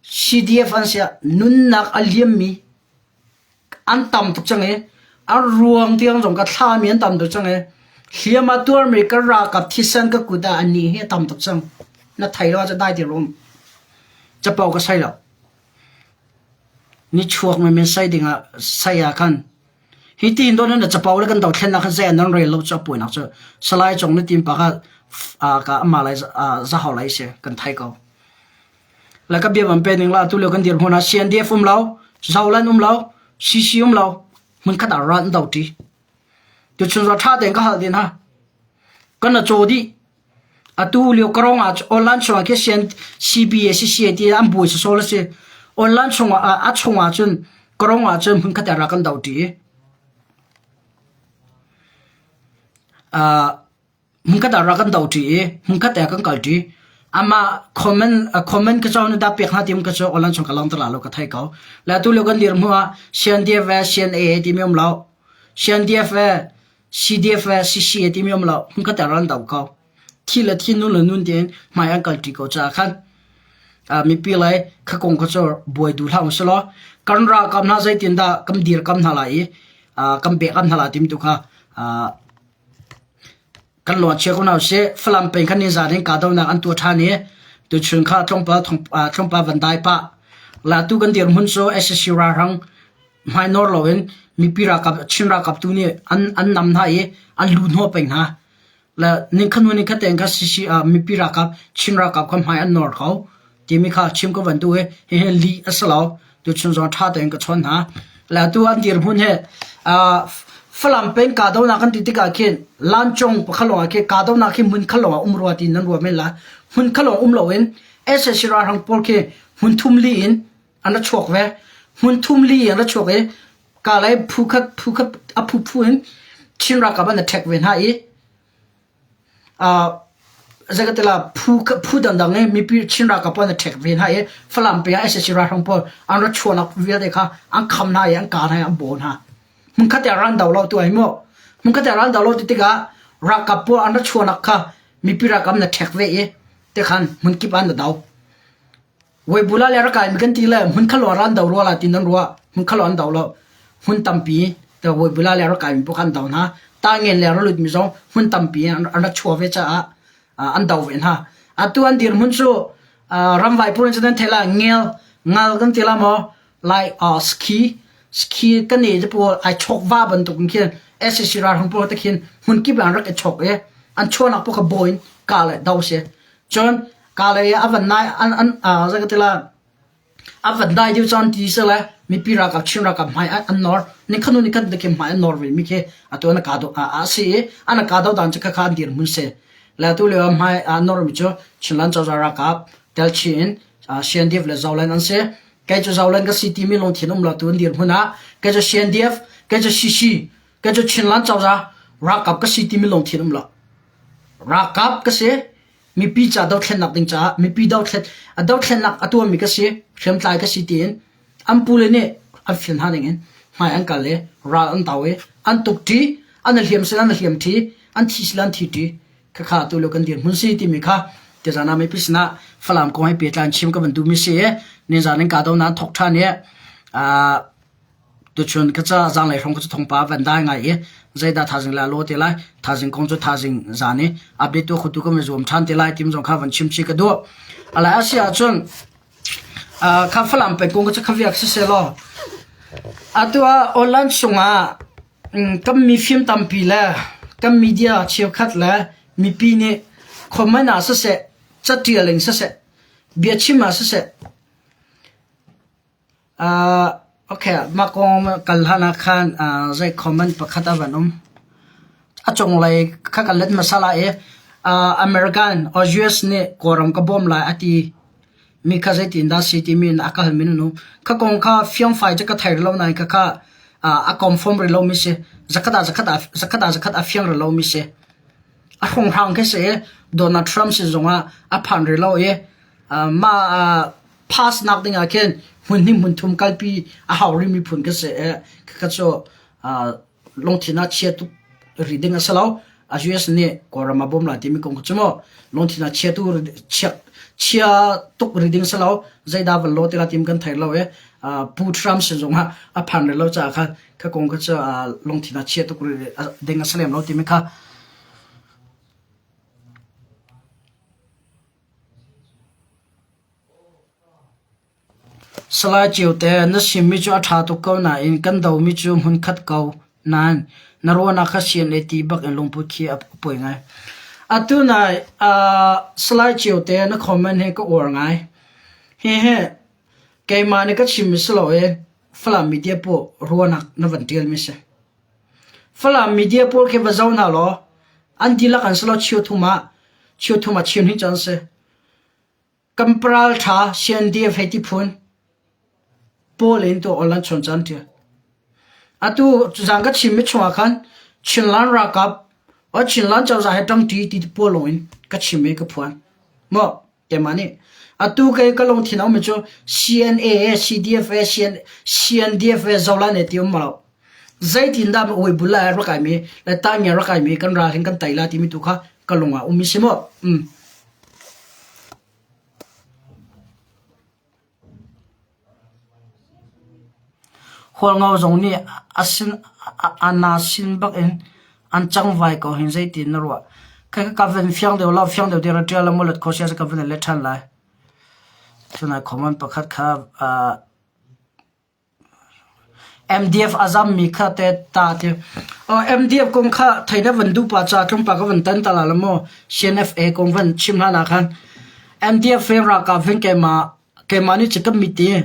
CDF an siah nunnak a liammi an tam tuk cang i a ruang tiang zong ka thlami an tam tuk cang i hliam a tuarmi ka ralkap thisen ka kut ah an nih hi a tam tuk cang. Na thei lo ahcun dai te rum. Capo ka sai lo. Nichuak men sai dingah sai ah khan hi tiin dawt na capo le kan dothlennak khan zei ah nan rel lo cu a puainak cu Salai Cung na tim pa kha ka amah lai zahau lai si kan thai ko. Le ka bia van pe ning la tu lio kan dirhmun ah CNDF um lo, Zoland um lo, CC um lo, hmunkhat ah ral an do ṭi. Tuchun za ṭha tein ka hal din ha. Kan na caw dih. Atu lio karong ah online chungah khi CN CBA CCA ti an buai sawsawh a si. Online chungah a chungah cun karong ah cun hmunkhat ah ral kan do ṭi. Uh, hmunkhat ah rak kan do ṭi i hmunkhat ah kan kal ṭi. Amah comment comment ka cawn da pek hna tim ka cu online chung ka lang tala lo ka thei ko. Le atu lio kan dir hmu ah CNDF le CNA timi um lo. CNDF le CDF le CCA timi um lo. Hmunkhat ah ran do ko. Thi le thi nun le nun tiin hmai an kal ṭi ko caah khan mipi lei kha kong kha cu buai duh hlah usih law kan ralkap hna zeitin dah kan dirkam hna lai i kan pek hna lai timi tu kha Kan luan chia ko hna usih. Falam peng khan nizan in kahdohnak an tuah ṭhan i tuchun kha tlawmpal tlawmpal van dai pah. Latu kan dirhmun cu sac ralhrang hmainawr loin mipi ralkap Chin ralkap tu nih an an nam hna i an lu hnawh peng hna. Le ningkhat hnu ningkhat tein kha CC mipi ralkap Chin ralkap kha hmai an nawr ko. Timi kha chim ka van duh i hihi lih a si lo. Tuchun zong ṭha tein ka chawn hna. Le atu an dirhmun hi Falam peng kahdohnak kan ti tikah khin Lancung pakhat lawng ah khin kahdohnak khi hmun khat lawng ah um rua ti nan ruah men lai. Hmun khat lawng um loin sac ralhrang pawl khi hmun thum li in an ra chuak ve. Hmun thum li in an ra chuak i kalay phu khat phu khat a phu phu in Chin ralkap an i ṭhek ve hna i Zeikatila phu dangdang i mipi Chin ralkap pawl an i ṭhek ve hna i Falam peng ah sac ralhrang pawl an ra chuahnak vialte kha an kham hna i an kah hna i an baw hna. Hmunkhat ah ral do lo tu ai mu. Hmunkhat ah ral do lo ti tikah ralkap pawl an ra chuahnak kha mipi ralkap na ṭhek ve i tikhan hmunkip ah na do. Weibula le rak kaimi kan ti le hmun khalo ah ran do rua la ti nan ruah. Hmun khalo an do lo. Hmun tampi te Weibula le rak kaimi pawh kha an do hna. Tangen le ralut mi zong hmun tampi an rak chuah ve caah an do ve hna. Atu an dirhmun cu ramvai pur in nan thei la ngel ngal kan ti la maw lai ski ski kan ne te pawl ai chok va bantuk in khin SAC ralhrang pawl te khin hmun kip an rak i chok i an chuahnak pawl kha bawi in ka le do si. Cun Kalay ah a van nai an an zei ka ti la a van dai deuh caan ti seh le mipi ralkap Chin ralkap hmai an nor nikhat hnu nikhat te khi hmai an nor ve mi khi atu an ka do a si i an ka do dan cu khakha an dirhmun si le atu lio ah hmai a nor mi cu Chinland cozah ralkap tel chin in CNDF le Zoland an si kei cu Zoland ka si timi lungthin um lo tu an dirhmun ah kei cu CNDF kei cu CC kei cu Chinland cozah ralkap ka si timi lungthin um lo ralkap ka si mipi ca dothlennak ding caah mipi dothlen a dothlennak a tuahmi ka si hriamtlai ka si tiin an pule nih an fial hna dingin hmai an kal i ral an do i an tuk ṭi an i hliam sila an i hliam ṭi an thi sila an thi ṭi khakha tu lo kan dirhmun si timi kha tizan ah mipi sinah Falam kong he pehtlai in chim ka van duhmi si i nizan in kahdohnak an thawk ṭhan i Tuchun ka ca zaanglei hrawng ka cu thawngpa van dai ngai i zeidah thazing le a law te lai thazing kong cu thazing zan i update tu khutu ka zuam ṭhan te lai tim zong kha van chim chih ka duh. Alai a si ahcun kha Falam pengkung ka cu kha viak siseh law atu ah online chungah kan mifim tampi le kan media cheukhat le mipi nih comment ah siseh catial in siseh biachim ah siseh Okay, mah kong kal hlan ah khan zei comment pakhat a van um. A cunglei kha ka let hmasa lai i American or US nih Kawlram ka bawm lai a ti mi kha zeitin dah si timi in a ka halmi nan um. Kha kong kha fiangfai cu ka thei rih lo nain khakha a confirm rih lomi si. Zakhat ah zakhat ah zakhat ah zakhat a fiang rih lomi si. A hrunghrang khi si i Donald Trump sin zongah a phan rih lo i mah pass nak ding ah khin Hmun hnih hmun thum kalpi a hau rih mi phun ka si i khakha cu lungthin ah chia tuk rih ding a si lo. A US nih Kawlram a bawm lai timi kong cu mu lungthin ah chia tu chia chia tuk rih ding si lo. Zeidah van lo ti la tim kan thei lo i Pu Trump sin zong ah a phan rih lo caah khan kha kong kha cu lungthin ah chia tuk rih ding a si lem lo timi kha Salai Ciote, na chimmi cu a ṭha tuk ko nain kan domi cu hmunkhat ko nain na ruahnak kha CNA ti bak in lungput khi a poi ngai. Atu nai uh, Salai Ciote na comment hi ka uar ngai. Hihi keimah nih ka chimmi si lo i Falam media pawl ruahnak na van ṭialmi si. Falam media pawl khi va zoh hna law an dihlak an si lo cheu thum ah cheu thum ah cheu hnih cu an si. Kan paral ṭha CNDF hei ti phun pawl in tuah awl an chawn caan ṭial. Atu zan ka chimmi chungah khan Chinland ralkap o Chinland cozah he ṭangṭi ti pawl lawng in ka chim i ka phuan. Maw keimah nih atu kei ka lungthin a ummi cu CNA, CDF, CN, CNDF, Zolan e ti um lo. Zeitindah ma uai bul lai rak aimi le tangia rak aimi kan ral hin kan tai la timi tu kha ka lung ah um i si maw? Mm. Hualngo zong nih a na sin bak in an cangvai ko hin zeitin na ruah? Ka ka van fiang deuh lo, fiang deuh ti ra ṭial la maw let kho sia ka van let ṭhan lai. Tunai comment pakhat kha uh, MDF a zammi kha te ta ti. Oh, MDF kong kha thei na van duh pa ca tlungpa ka van tan ta la maw? CNFA kong van chim hlan ah khan MDF he ralkap hin keimah keimah nih cu ka mit i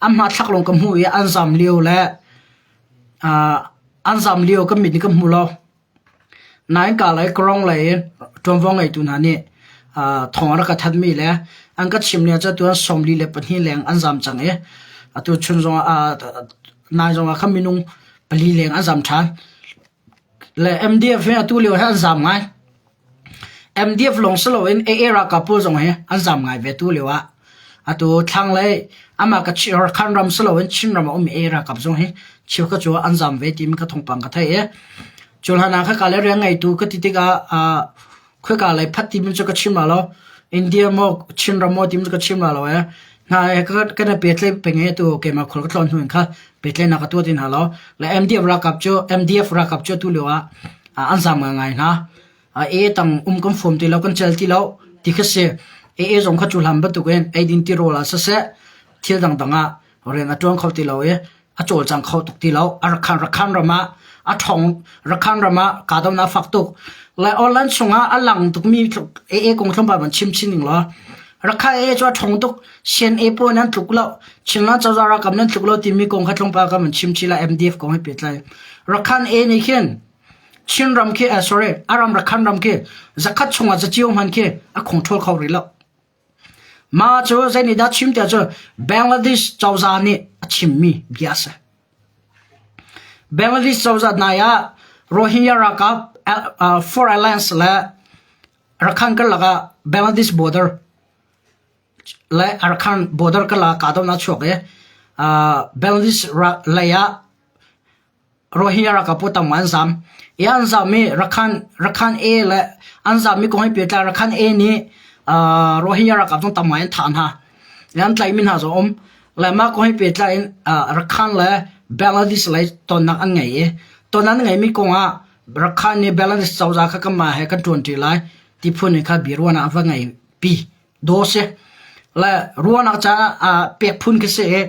an hmathlak lawng ka hmuh i an zam lio le uh, an zam lio ka mit nih ka hmu lo. Nain ka lei Kawrong lei in ṭuanvo ngeitu hna nih thawng an rak ka thanhmi le an ka chimmi ah cun atu 44 leng an zaam cang i atu chun zongah nai zongah khan minung pali leng an zaam ṭhan. Le MDF hi atu lio hi an zaam ngai. MDF lawng si loin AA ralkap pawl zong hi an zaam ngai ve tu lio ah. Atu thlanglei amah ka Rakhine ram si loin Chinram a ummi AA ralkap zong hi cheukhat cu an zaam ve timi ka thawngpang ka theih i cu hlan ah khaka le rian ngeitu ka ti tikah uh, khoika lei phat timi cu ka chim la lo. India maw Chinram maw timi cu ka chim la lo e. Hna kan i pehtlaih peng i atu keimah khual ka tlawn hnu in kha pehtlaihnak ka tuah ti hna lo. Le MDF ralkap cu MDF ralkap cu atu lio ah an zaam ngai hna. AA tang um kan fuam ti lo kan cel ti lo ti kha si. AA zong kha cu hlan bantukin eidin tirawl ah siseh thil dangdang ah rian a ṭuan kho ti lo i a cawlcang kho tuk ti lo. A Rakhan Rakhan ram ah a ṭhawng Rakhan ram ah kahdohnak a fak tuk. Lai online chungah a lang tukmi AA kong tlawmpal van chim chin ning law Rakha AA cu a ṭhawng tuk. CNA pawl nan tluk lo. Chinland cozah ralkap nan tluk lo timi kong kha tlawmpal kan van chim chih lai MDF kong he pehtlai. Rakhan A nih khin Chinram khi uh, sorry Aram Rakhan ram khi zakhat chungah zacio hman khi a control kho rih lo. Mah cu zei dah chim tiah cu Bangladesh cozah nih a chimmi bia a si. Bangladesh cozah nai ah Rohingya ralkap uh, Four Alliance le Rakhine karlak ah Bangladesh border le Arakan border karlak ah kahdohnak a chuak i uh, Bangladesh lei ah Rohingya ralkap pawl tam an zam. I an zam i Rakhan Rakhan A le an zammi kong he pehtlai Rakhan A nih uh, Rohingya ralkap zong tam ngai an thah hna. I an tlaihmi hna zong um. Le mah kong he pehtlai in uh, Rakhan le Bangladesh lei tonnak an ngei i ton an ngeimi kong ah Rakhan nih Bangladesh cozah kha kanmah he kan ṭuanṭi lai ti phun in kha biaruahnak a va ngei pi. Daw si. Le ruahnak caah uh, pek phun khi si i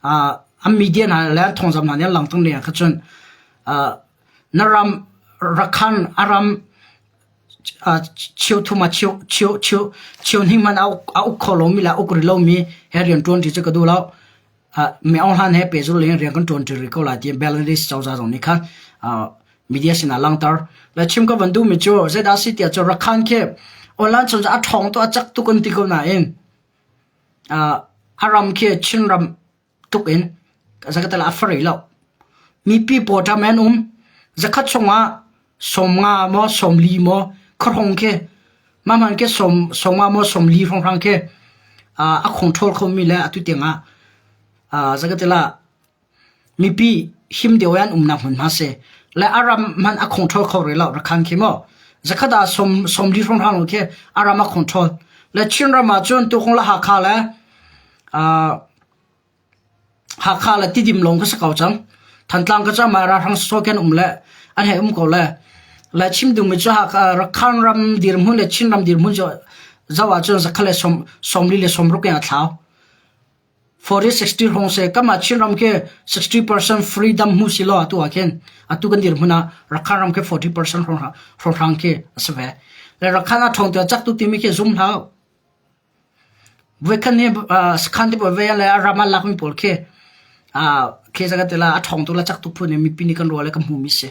uh, an media hna le an thawngzam hna nih an langter ning ah kha cun uh, na ram rakhan a ram uh, cheu thum ah cheu cheu cheu cheu hning man a uk a uk kho lomi le a uk rih lomi he rian ṭuan ṭi cu ka duh lo. Uh, mi Aung Hlan he pehzulh in rian kan ṭuan ṭi rih ko lai ti Bangladesh cozah zong nih khan uh, media sinah langhter. Le chim ka van duhmi cu zeidah si tiah cu Rakhan khi online chung a ṭhawng tu a cak tuk an ti ko nain uh, a ram khi Chinram tuk in zakatala a fari lo. Mipi pawṭam an um. Zakhat chungah 50 maw 40 maw khuahrawng khi mah hmanh khi 50 maw 40 hrawnghrang khi uh, a control khomi le atu tiangah Zakatila mipi him deuh an umnak hmunhma si. Le a ram hmanh a control kho rih lo Rakhan khi maw. Zakhat ah som 40 hrawnghrang lo khi a ram a control. Le Chinram ah cun tukung le Hakha le Hakha le Tidim lawng ka si ko cang. Thantlang ka cam ah ralhrang sawsawh khin um le an hei um ko le le chim duhmi cu Hakha Rakhan ram dirhmun le Chin ram dirhmun cu zoh ahcun zakhat le sawm 40 le 60 in a thlau. 40 60 hrawng si. Kamah Chin ram khi 60% freedom hmu si law atu ah khin atu kan dirhmun ah Rakhan ram khi 40% hrawng hrawng khi a si ve. Le Rakhan a ṭhawng tiah cak tu timi khi zum hlah. Voikhat hi sakhan te pawl ve le a ram ah lakmi pawl khi khi zakat te la a ṭhawng tuk le cak tuk phun in mipi nih kan ruah le kan hmuhmi si.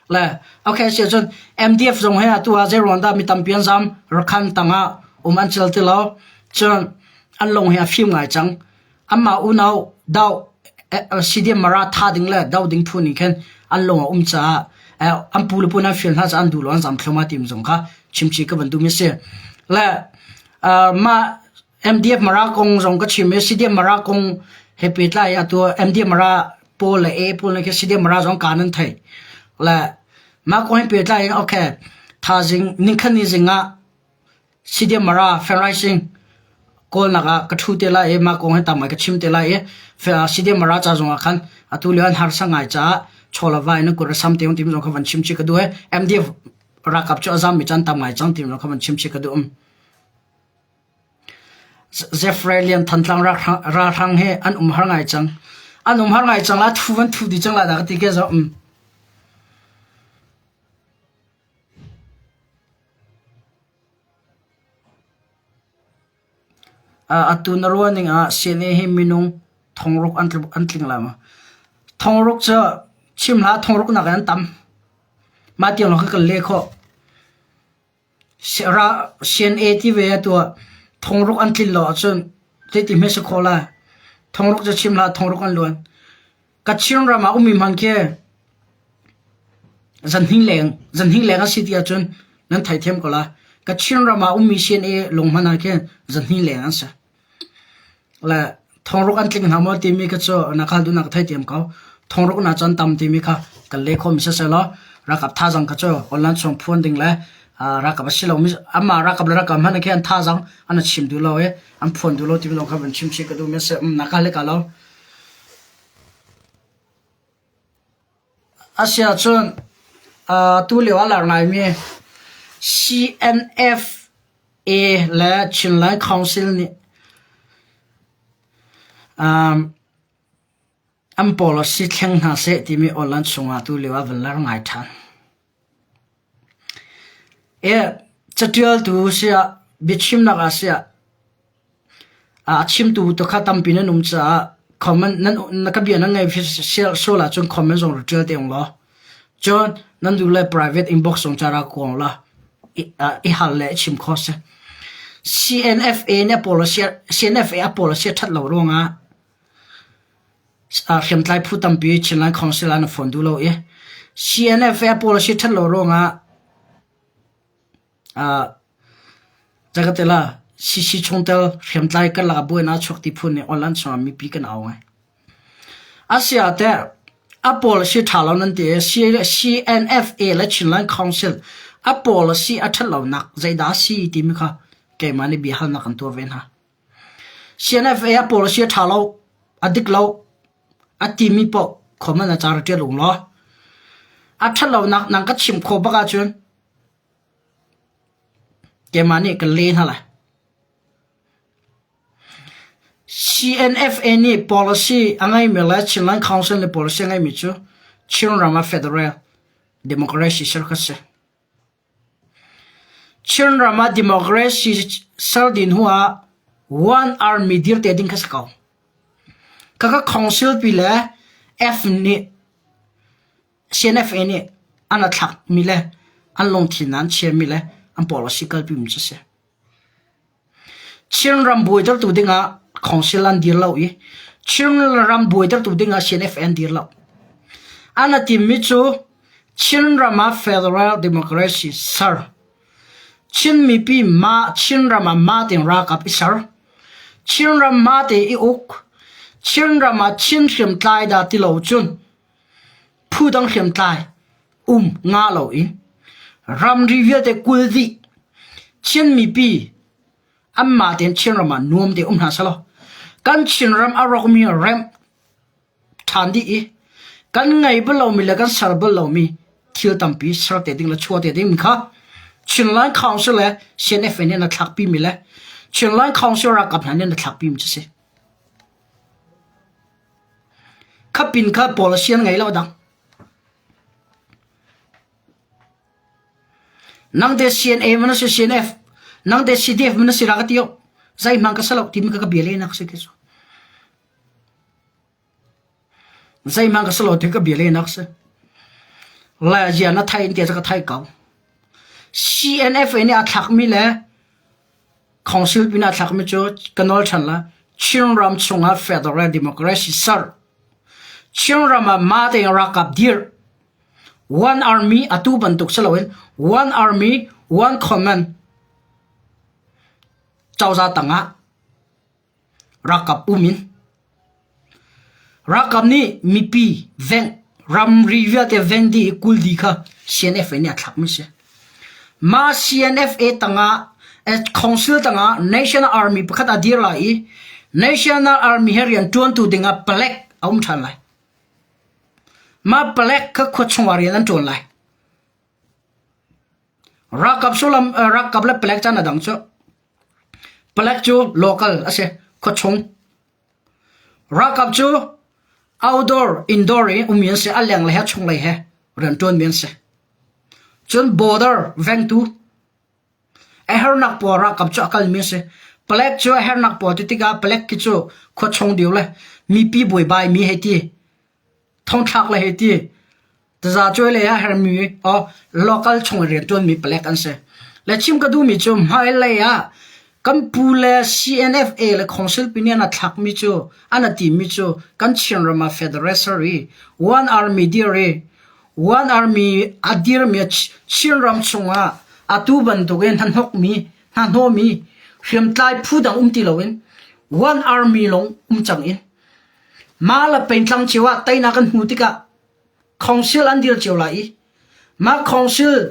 Le okay si ahcun MDF zong hi atu ah zeiruang dah mi tampi an zam Rakhan tangah um an cel ti lo. Cun an lung hi a fim ngai cang. Anmah unau doh CDM Mara tha ding le doh ding phu nih khin an lung a um caah an pu le pu nan fial hna caah an duh lo an zam thluahmah ti zong kha chimchih ka van duhmi a si. Le mah MDF Mara kong zong ka chim i CDM Mara kong he pehtlai atu MDF Mara pawl le A pawl nih khin CDM Mara zong kaan an theih. Le mah kong he pehtlai in okay thazing ningkhat ni zing ah CDM Mara fundraising kawlnak ah ka ṭhu te lai i mah kong hi tam ngai ka chim te lai i CDM Mara ca zongah khan atu lio an harsa ngai caah chaw le va in an kut a sam te timi zong kha van chim chih ka duh i MDF ralkap cu a zammi cu an tam ngai cang timi zong kha van chim chih ka duh. Jeffrey Lian Thantlang ralhrang he an um har ngai cang. An um har ngai cang la thu van thu di cang la dah ka ti ke zo. Atu na ruah ning ah CNA hi minung thongruk an tling lai maw? Thongruk cu chim hlah thongruk nakin an tam. Mah tiang lawng kha kan leh khawh. CNA ti ve atu ah thongruk an tlin lo ahcun zeiti hme si khawh lai? Thongruk cu chim hlah thongruk an luan. Kachin ram ah ummi hmanh khi zanhning leng zanhning leng a si ti ahcun nan theithiam ko lai. Kachin ram ah ummi CNA lung hmanh ah khin zanhning leng an si. Le thongruk an tling hna maw timi kha cu na khal duhnak ka theithiam ko. Thongruk na cun tam timi kha kan leh khawhmi siseh law ralkap thazaang kha cu online chung phuan ding le ralkap a si lomi amah ralkap le ralkap hmanh khi an thazaang an chim duh lo i an phuan duh lo timi zong kha van chim chih ka duhmi a si. Na ka le ka lo. Asiahcun tulio a lar ngaimi CNFA le Chinland Council nih an policy thleng hna seh timi online chungah tulio ah van lar ngai ṭhan. Caṭialtu siah biachimnak ah siah a chimtu tu kha tampi nan um caah comment nan na ka bia nan ngaih sual ahcun comment zong rak ṭial te ung law. Cun nan duh le private inbox zong ca ra kuang la i hal le i chim kho si. CNFA nih a policy CNFA a policy a ṭhat lo ruangah Hriamtlai phu tampi Chinland Council ah na phone duh lo i CNF policy ṭhat lo ruangah zakatela CC chungtel hriamtlai karlak ah buainak a chuak ti phun nih online chungah mipi kan au ngai. Asia teh a policy ṭha lo nan ti i CNFA le Chinland Council a policy a ṭhat lonak zeidah a si timi kha keimah nih biahalnak kan tuah ve hna. CNFA a policy a ṭha lo, a dik lo, a timi paoh comment ah ca ra ṭial ung law a ṭhat lonak nang ka chim khawh bak ahcun keimah nih ka le hna lai. CNFA nih policy a ngeimi le Chinland Council nih policy a ngeimi cu Chinram ah federal democracy ser kha si. Chinram ah democracy ser ding hnu ah one army dir te ding kha si ko. Khakha council pi le F nih CNFA nih an a thlak mi le an lungthin an chia mi le an policy kalpi mi cu si. Chinram buaitertu dingah council an dir lo i Chinram buaitertu dingah CNF an dir lo. An a timmi cu Chinram ah federal democracy ser. Chin mipi mah Chinram ah mah tein ralkap i ser. Chinram mah te i uk. Chinram ah Chin hriamtlai dah ti lo cun phu dang hriamtlai um nga loin ramri vialte kul dih Chin mipi anmah tein Chinram ah nuam te um hna selaw kan Chinram a rawkmi remh ṭhan dih i kan ngei bal lomi le kan ser bal lomi thil tampi ser te ding le chuah te ding kha Chinland Council le CNFA nih an thlakpi mi le Chinland Council ralkap hna nih an thlakpi mi cu si. Kha pin kha policy an ngei lo dang. Nang te CNA man si CNF nang te CDF man si ra ka ti zai hmang ka salo timi ka ka bia le nak si ke cu. Zeihmanh ka si lo ti ka bia lehnak si. Lai zia na thai in ti ka thai ko. CNFA nih a thlakmi le Council pin a thlakmi cu ka nawl ṭhan la. Chinram chungah federal democracy ser. Chinram ah mah tein ralkap dirh. One army atu bantuk si loin one army, one command cozah tangah Ralkap um in ralkap nih mipi veng ramri vialte veng dih i kul dih kha CNFA nih a thlakmi si. Mah CNFA tangah council tangah National Army pakhat a dir lai i National Army he rian ṭuantu dingah palek a um ṭhan lai. Mah palek kha khua chungah rian an ṭuan lai. Ralkap sullam ralkap le palek caan a dang cu. Palek cu local a si, khuachung. Ralkap cu outdoor, indoor i ummi an si, a lenglei he a chunglei he rianṭuanmi an si. Cun border vengtu a hernak pawl ralkap cu a kalmi an si. Palek cu a hernak pawl ti tikah palek khi cu khuachung deu le mipi buaibai mi hei ti, thongthlak le hei ti, Tazacuai lei ah hermi or local chung rianṭuanmi palek an si. Le chim ka duhmi cu hmailei ah kan pu le CNFA le Council pi nih an a thlakmi cu an a timi cu kan Chinram ah federation i one army dir i one army a dirmi Chinram chungah atu bantukin hnahnokmi hnahnawhmi hriamtlai phu dang um ti loin one army lawng um cang in mah le pengtlang cio ah teinak kan hmu tikah Council an dir cio lai i mah council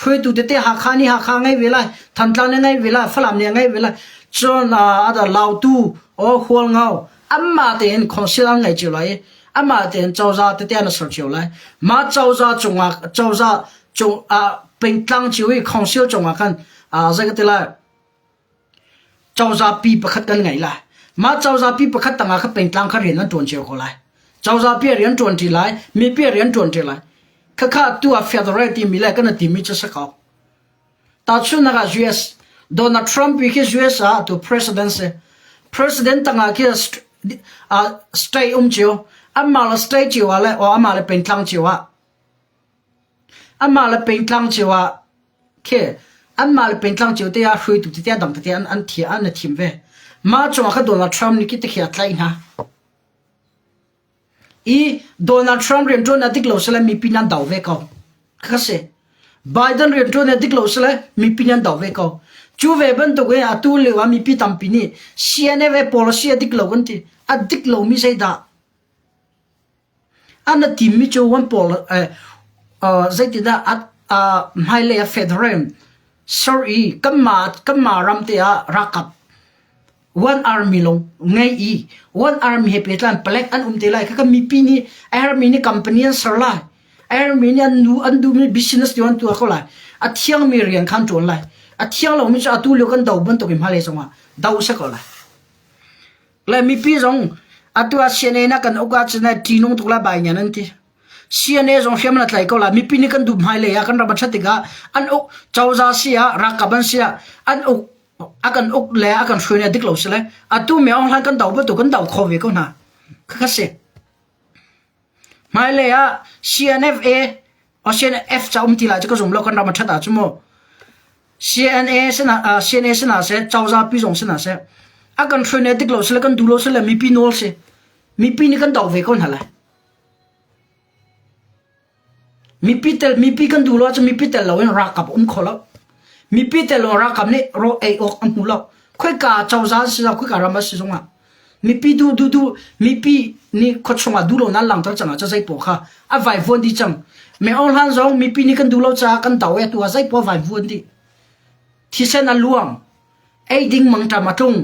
hruaitu tete Hakha nih Hakha ngei ve lai, Thantlang nih ngei ve lai, Falam nih ngei ve lai, cun uh, Lautu, o Hualngo, anmah tein council an ngei cio lai i amah tein cozah tete an ser cio lai. Mah cozah cungah cozah cung uh, pengtlang cio i council cungah khan uh, zei ka ti lai Cozah pi pakhat kan ngei lai. Mah cozah pi pakhat tangah kha pengtlang kha rian an ṭuan cio ko lai. Cozah pi rian ṭuan ṭi lai, mipi rian ṭuan ṭi lai. Khakha tu ah federal timi le kan timi cu si ko. Tahchunhnak ah US Donald Trump khi US ah tu president si. President tangah khi state um cio. Amah le state cio ah le o amah le pengtlang cio ah Anmah le pengtlang cio ah khi anmah le pengtlang cio te ah hruaitu tete a dang tete an an thi an i thim ve. Mah cungah kha Donald Trump nih khi tikhi a tlaih hna. I Donald Trump rianṭuan a dik lo sile mipi nan do ve ko. Kha si. Biden rianṭuan a dik lo sile mipi nan do ve ko. Cu ve bantuk in atu lio ah mipi tampi nih CNF policy a dik lo kan ti. A dik lomi zeidah? An a timmi cu one pawl zeitindah hmailei ah federal ser i kanmah ram te ah ralkap one army lawng ngei i one army he pehtlai palek an um te lai. Khakha mipi nih a herhmi nih company an ser lai. A herhmi nih an nu an duhmi business ti an tuah ko lai. A thiangmi rian kha an ṭuan lai. A thiang lomi cu atu lio kan do bantuk in hmailei zongah do a si ko lai. Le mipi zong atu ah CNA na kan uk ahcun ṭihnung tuk la bai ngan an ti. CNA zong hriam na tlai ko la mipi nih kan duh hmailei ah kan ram a ṭhat tikah an uk cozah si ah ralkap an si ah an uk a kan uk le a kan hruai dik lo si le atu me ong hlan kan do bantuk kan do kho ve ko hna. Khakha si. Hmailei ah CNFA o CNF ca um ti lai cu ka zum lo kan ram a ṭhat ahcun mu CNA sinah uh, CNA sinah seh cozah pi zong sinah seh a kan hruai ne dik lo sile kan duh lo sile mipi nawl si mipi nih kan doh ve ko hna lai mipi tel mipi kan duh lo ahcun mipi tel loin ralkap um kho lo mipi tel lo ralkap nih ro ei awk an hmu lo khoika cozah si lo khoika ram a si zongah. Mipi duh duh duh mipi nih khuachung ah duh lo nan langhter cang ah ca zeipaoh kha a vaivuan dih cang. Me Aung Hlan zong mipi nih kan duh lo caah kan do e tu ah zeipaoh a vaivuan dih. Thisen a luang. Ei ding mangṭam a tlung.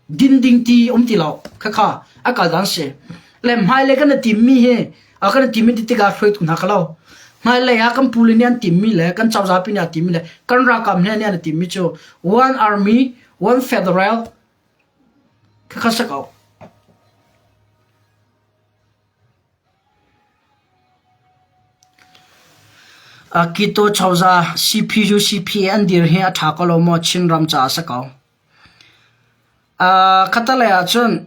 Din ding ti um ti lo. Khakha a kal dan si. Le hmailei kan i timmi hi a kan i timmi ti tikah hruaitu hna ka lo. Hmailei ah kan pule nih an timmi le kan cozah pi nih a timmi le kan ralkap hna nih an i timmi cu one army, one federal khakha si ko. Kito cozah CPU CPA an dir hi a ṭha ko lo maw Chinram caah a si ko. Khatalei ahcun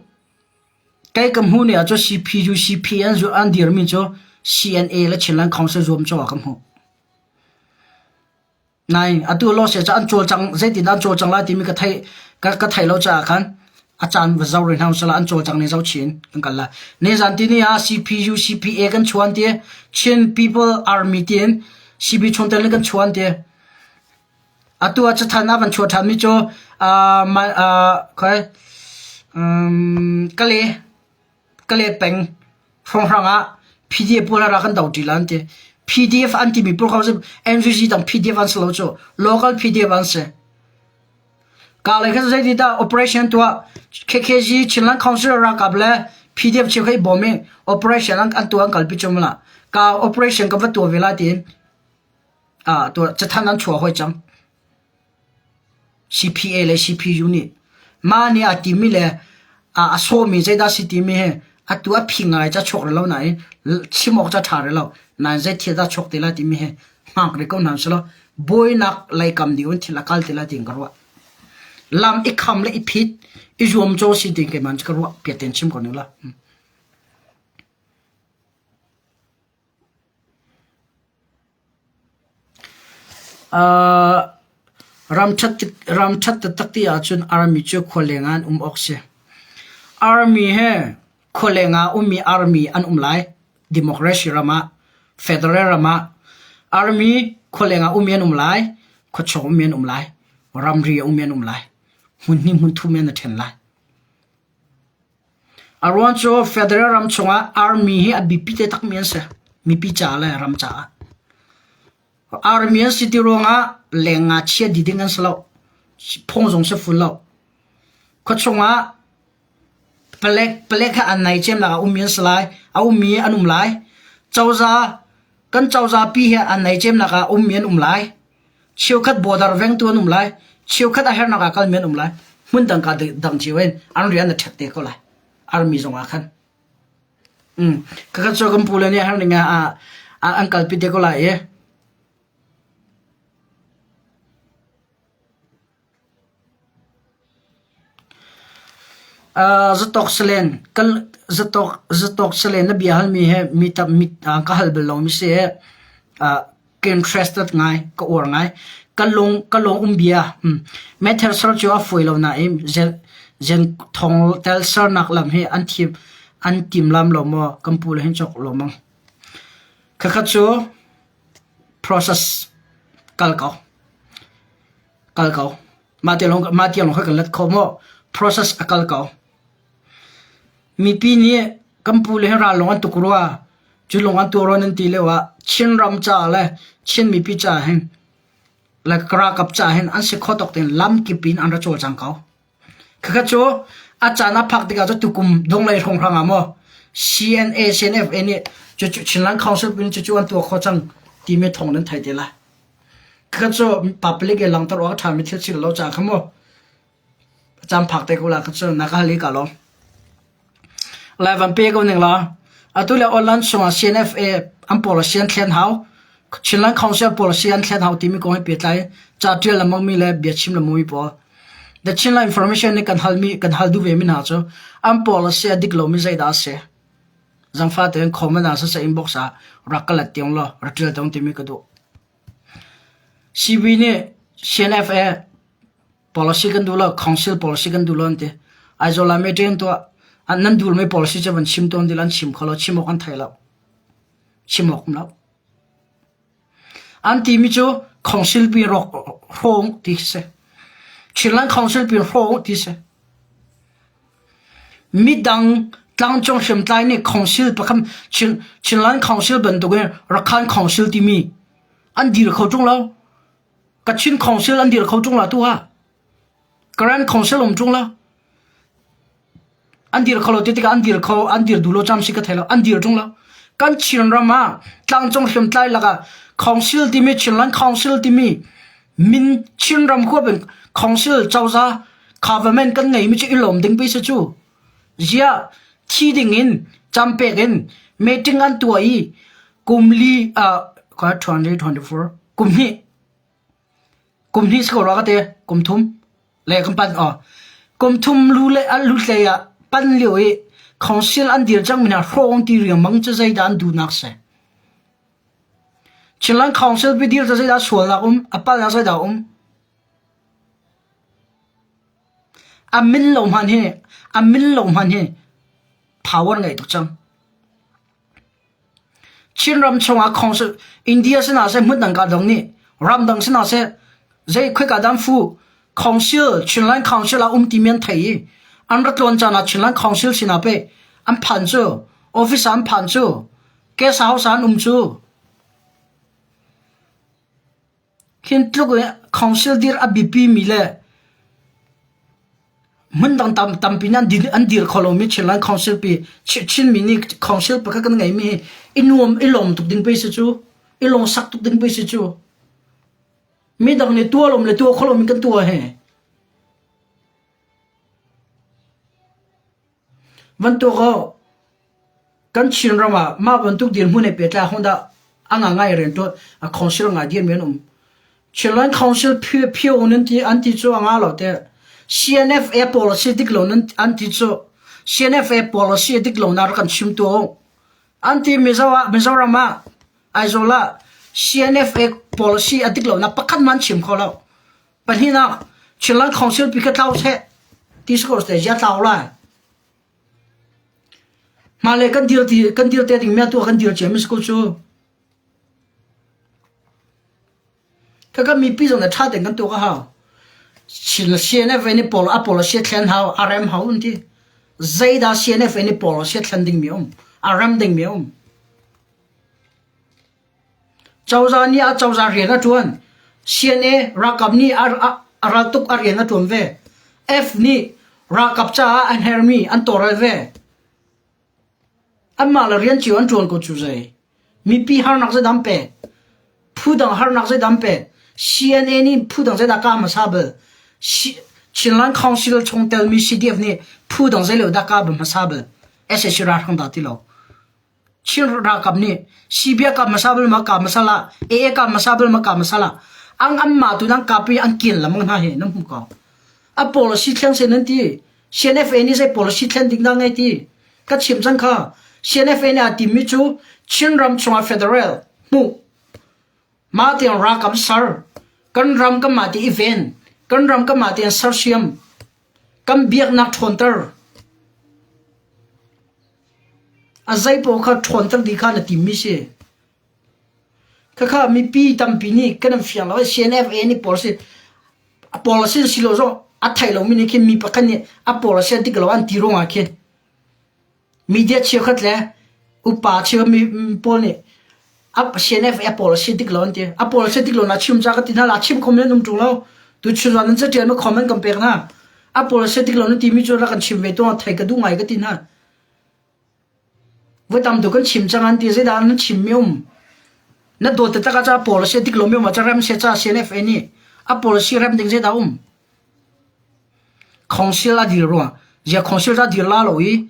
kei ka hmuh ni ahcun CPU CPA an dirmi cu CNA le Chinland Council zuamcawh ah ka hmuh. Nain atu lawse cu an cawlcang zeitindah an cawlcang lai timi ka theih ka, ka theih lo caah khan a caan va zoh rih hna usih an cawlcang ning zoh chin kan kal lai. Nizan tini ah CPU CPA kan chuan ti Chin People Army tiin CB chungtel nih kan chuan ti. Atu ah cathan ah van chuah ṭhan mi cu uh, ma, uh, khoi um, Kale Kale peng hrawnghrang ah PDF pawl rak kan do ṭi la an ti. PDF an timi pawl kha NVG dang PDF an si lo cu local PDF an si. Ka lei kha zeiti dah operation tuah KKG Chinland Council ralkap le PDF cheu kha i bawm i operation an, an tuah an kalpi cu mala. Ka operation ka va tuah ve lai tiin ah tuah cathan an chuah hoi cang. CPA le CPU nih mah nih aa timi le a sawmi zeidah a si timi hi atu a phi ngai ca chuak rih lo nain chim awk ca ṭha rih lo. Nain zei thil dah chuak te lai timi hi hngak rih ko hna usih law buainak lei kam ding in thil a kal te lai tiin ka ruah. Lam i kham le i phit i zuamcaw si tiin keimah cu ka ruah piat tein chim ko ning la. Ram ṭhat taktak ti ahcun army cu khualeng ah an um awk si. Army he khualeng ah ummi army an um lai. Democracy ram ah, federal ram ah army khualeng ah ummi an um lai, khuachung ummi an um lai, ramri a ummi an um lai, hmun hnih hmun thum in a ṭhen lai. A ruang cu federal ram chungah army hi a biapi takmi an si. Mipi ca le ram caah. Army an si ti ruangah leng nga chia dih ding an si lo. Phung zong si ful lo. Khuachung ah palek palek he an nai cem nak a ummi an si lai. A ummi an um lai. Cozah kan cozah pi he an nai cem nak ah ummi an um lai. Cheukhat border vengtu an um lai. Cheukhat a hernak ah kalmi an um lai. Hmun dang ka dang cio in an rian a ṭhek te ko lai. Army zong ah khan. Mm. Kakhat cu kan pu le nih har ning ah an kalpi te ko lai i. Zatok salen kan zatok zatok salen na bia halmi he mi tam mi ka hal bal lomi si i ka interested ngai ka uar ngai. Ka lung ka lung um bia meithal ser cu a fawi lo nain zen zen thong tel sernak lam hi an thim an tim lam lo maw kan pu le hin cawk lo mang. Khakhat cu process kal ko. Kal ko. Mah te lawng mah tiang lawng kha kan let kho maw? Process a kal ko. Mipi nih kan pu le hi ral lawng an tuk rua. Cu lawng an tuah rua nan ti lio ah Chinram caah le Chin mipi caah hin le ralkap caah hin an si kho tawk tein lamkip in an ra cawlcang ko. Khakha cu a caan a phak tikah cu tukum donglei hrawnghrang ah maw CNA CNFA nih cucu Chinland Council pin cucu an tuah kho cang timi thawng nan thei te lai. Khakha cu public i langter awk a ṭhami thil si lo caah kha mu a caan phak te ko la kha cu na ka hal i ka lawm. Lai van pe ko ning la. Atu le online chungah CNFA an policy an thlen hau. Chinland Council policy an thlen hau timi kong he pehtlai ca ṭial lengmang mi le biachim lengmang mi pawl. The Chinland Information nih kan halmi kan hal duh ve mi hna cu an policy a dik lomi zeidah a si? Zangfah tein comment ah siseh inbox ah rak ka let tiang law rak ṭial tiang timi ka duh. CB nih CNFA policy kan duh lo, council policy kan duh lo an ti. Aizawl ah meeting tuah an nan duhmi policy cu van chim tawn dil an chim kho lo, chim awk an thei lo. Chim awk um lo. An timi cu council pi rawk hrawng ti si. Chinland Council pi hrawng ti si. Midang tlangcung hriamtlai nih council pakhat Chin, Chinland Council bantukin Rakhan Council timi an dir kho ṭung lo. Kachin Council an dir kho ṭung lo tu ah. Karen Council um ṭung lo. An dir kho lo ti tikah an dir kho an dir duh lo cam si ka thei lo. An dir ṭung lo. Kan Chinram ah tlangcung hriamtlai lakah Council timi Chinland Council timi min Chinram huap in Council cozah government kan ngeimi cu i lawm ding pei si cu. Ziah thi ding in campek in meeting an tuah i kum li ah 2024 kum hnih kum hnih si ko rua ka ti kum thum le kan pan aw kum thum lu le lu hlei ah pan lio i council an dir cang mi hna hrawng ti riangmang cu zeidah an duhnak si Chinland Council pi dir cu zeidah sualnak um a palnak zeidah um A min lo hmanh hi a min lo hmanh hi power ngei tuk cang. Chinram chungah council India sinah seh hmun dang ka dong nih ramdang sinah seh zei khoika dam fu council Chinland Council ah um timi an thei i an ra tlawn caan ah Chinland Council sinah pe an phan cu office ah an phan cu guest house ah an um cu Hin tluk in council dir a biapi mi le hmundang tam tampi nih an dir, an dir kho lomi Chinland Council pi Chinmi nih council pakhat kan ngeimi hi i nuam i lawm tuk ding pei si cu i lungsak tuk ding pei si cu midang nih tuah lom le tuah kho lomi kan tuah he Bantuk oh kan Chinram ah mah bantuk dirhmun he pehtlai ahung dah a ngangai rianṭuan a council ngai dirmi an um. Chinland Council phio nan ti an ti cu a nga lo te. CNFA policy dik lo nan an ti cu CNFA policy dik lo na rak kan chim tu an ti Mizo ah Mizoram ah Aizawl ah CNFA policy a dik lo na pakhat man chim kho lo. Pahnihnak, Chinland Council pi kha tlau seh ti si ko seh zia tlau lai. Hmailei kan dir ti kan dir te ding mi atu kan dir cia mi si ko cu. Kaka mipi zong na tha ten kan tuak a hau. Chin CNF ni pawl a pawl sia thlen hau a rem hau un ti. Zeidah CNF ni pawl sia thlen ding mi um a rem ding mi um. Cozah nih a cozah rian a ṭuan. CNA ralkap nih a raltuk a rian a ṭuan ve. F nih ralkap caah an herhmi an tawlrel ve. Anmah le rian cio an ṭuan ko cu zei. Mipi harnak zeidah an pek? Phu dang harnak zeidah an pek? CNA nih phu dang zeidah kah hmasa bal? Chinland Council chung telmi CDF nih phu dang zei lo dah kah hmasa bal? SAC ralhrang dah ti lo. Chin ralkap nih Sibia kap hmasa bal ma kap hmasa la AA kap hmasa bal ma kap hmasa la ang anmah tu nan kap i an kil lamang hna hi nan hmu ko. A policy thleng se nan ti. CNFA nih zei policy thlen ding dah ngei ti. Ka chim cang kha. CNFA nih aa timmi cu Chinram chungah federal hmuh mah tiang ralkap ser kan ram kan mah ti i ven kan ram kan mah tiang sersiam kan biaknak ṭhawnter A zeipaoh kha ṭhawnter dih kha na timmi si. Khakha mipi tampi nih kan in fiang lo. CNFA nih policy a policy si lo zong a thei lomi nih khin mi pakhat nih a policy an dik lo an ti ruangah khin media cheukhat le upa cheu mi pawl nih a CNFA policy dik lo an ti. A policy dik lo na chim ca ka ti hna la chim khom nan um ṭung lo. Tu chun nan catial ma comment kan pek hna. A policy dik lo na timi cu rak kan chim ve tuah thei ka duh ngai ka ti hna. Voi tam tuk kan chim cang an ti zeidah nan chim mi um. Na dawt taktak ah ca policy dik lo mi um ah ca rem se ca CNFA nih a policy rem ding zeidah um. Council a dir ruang zia council ta dir la lo i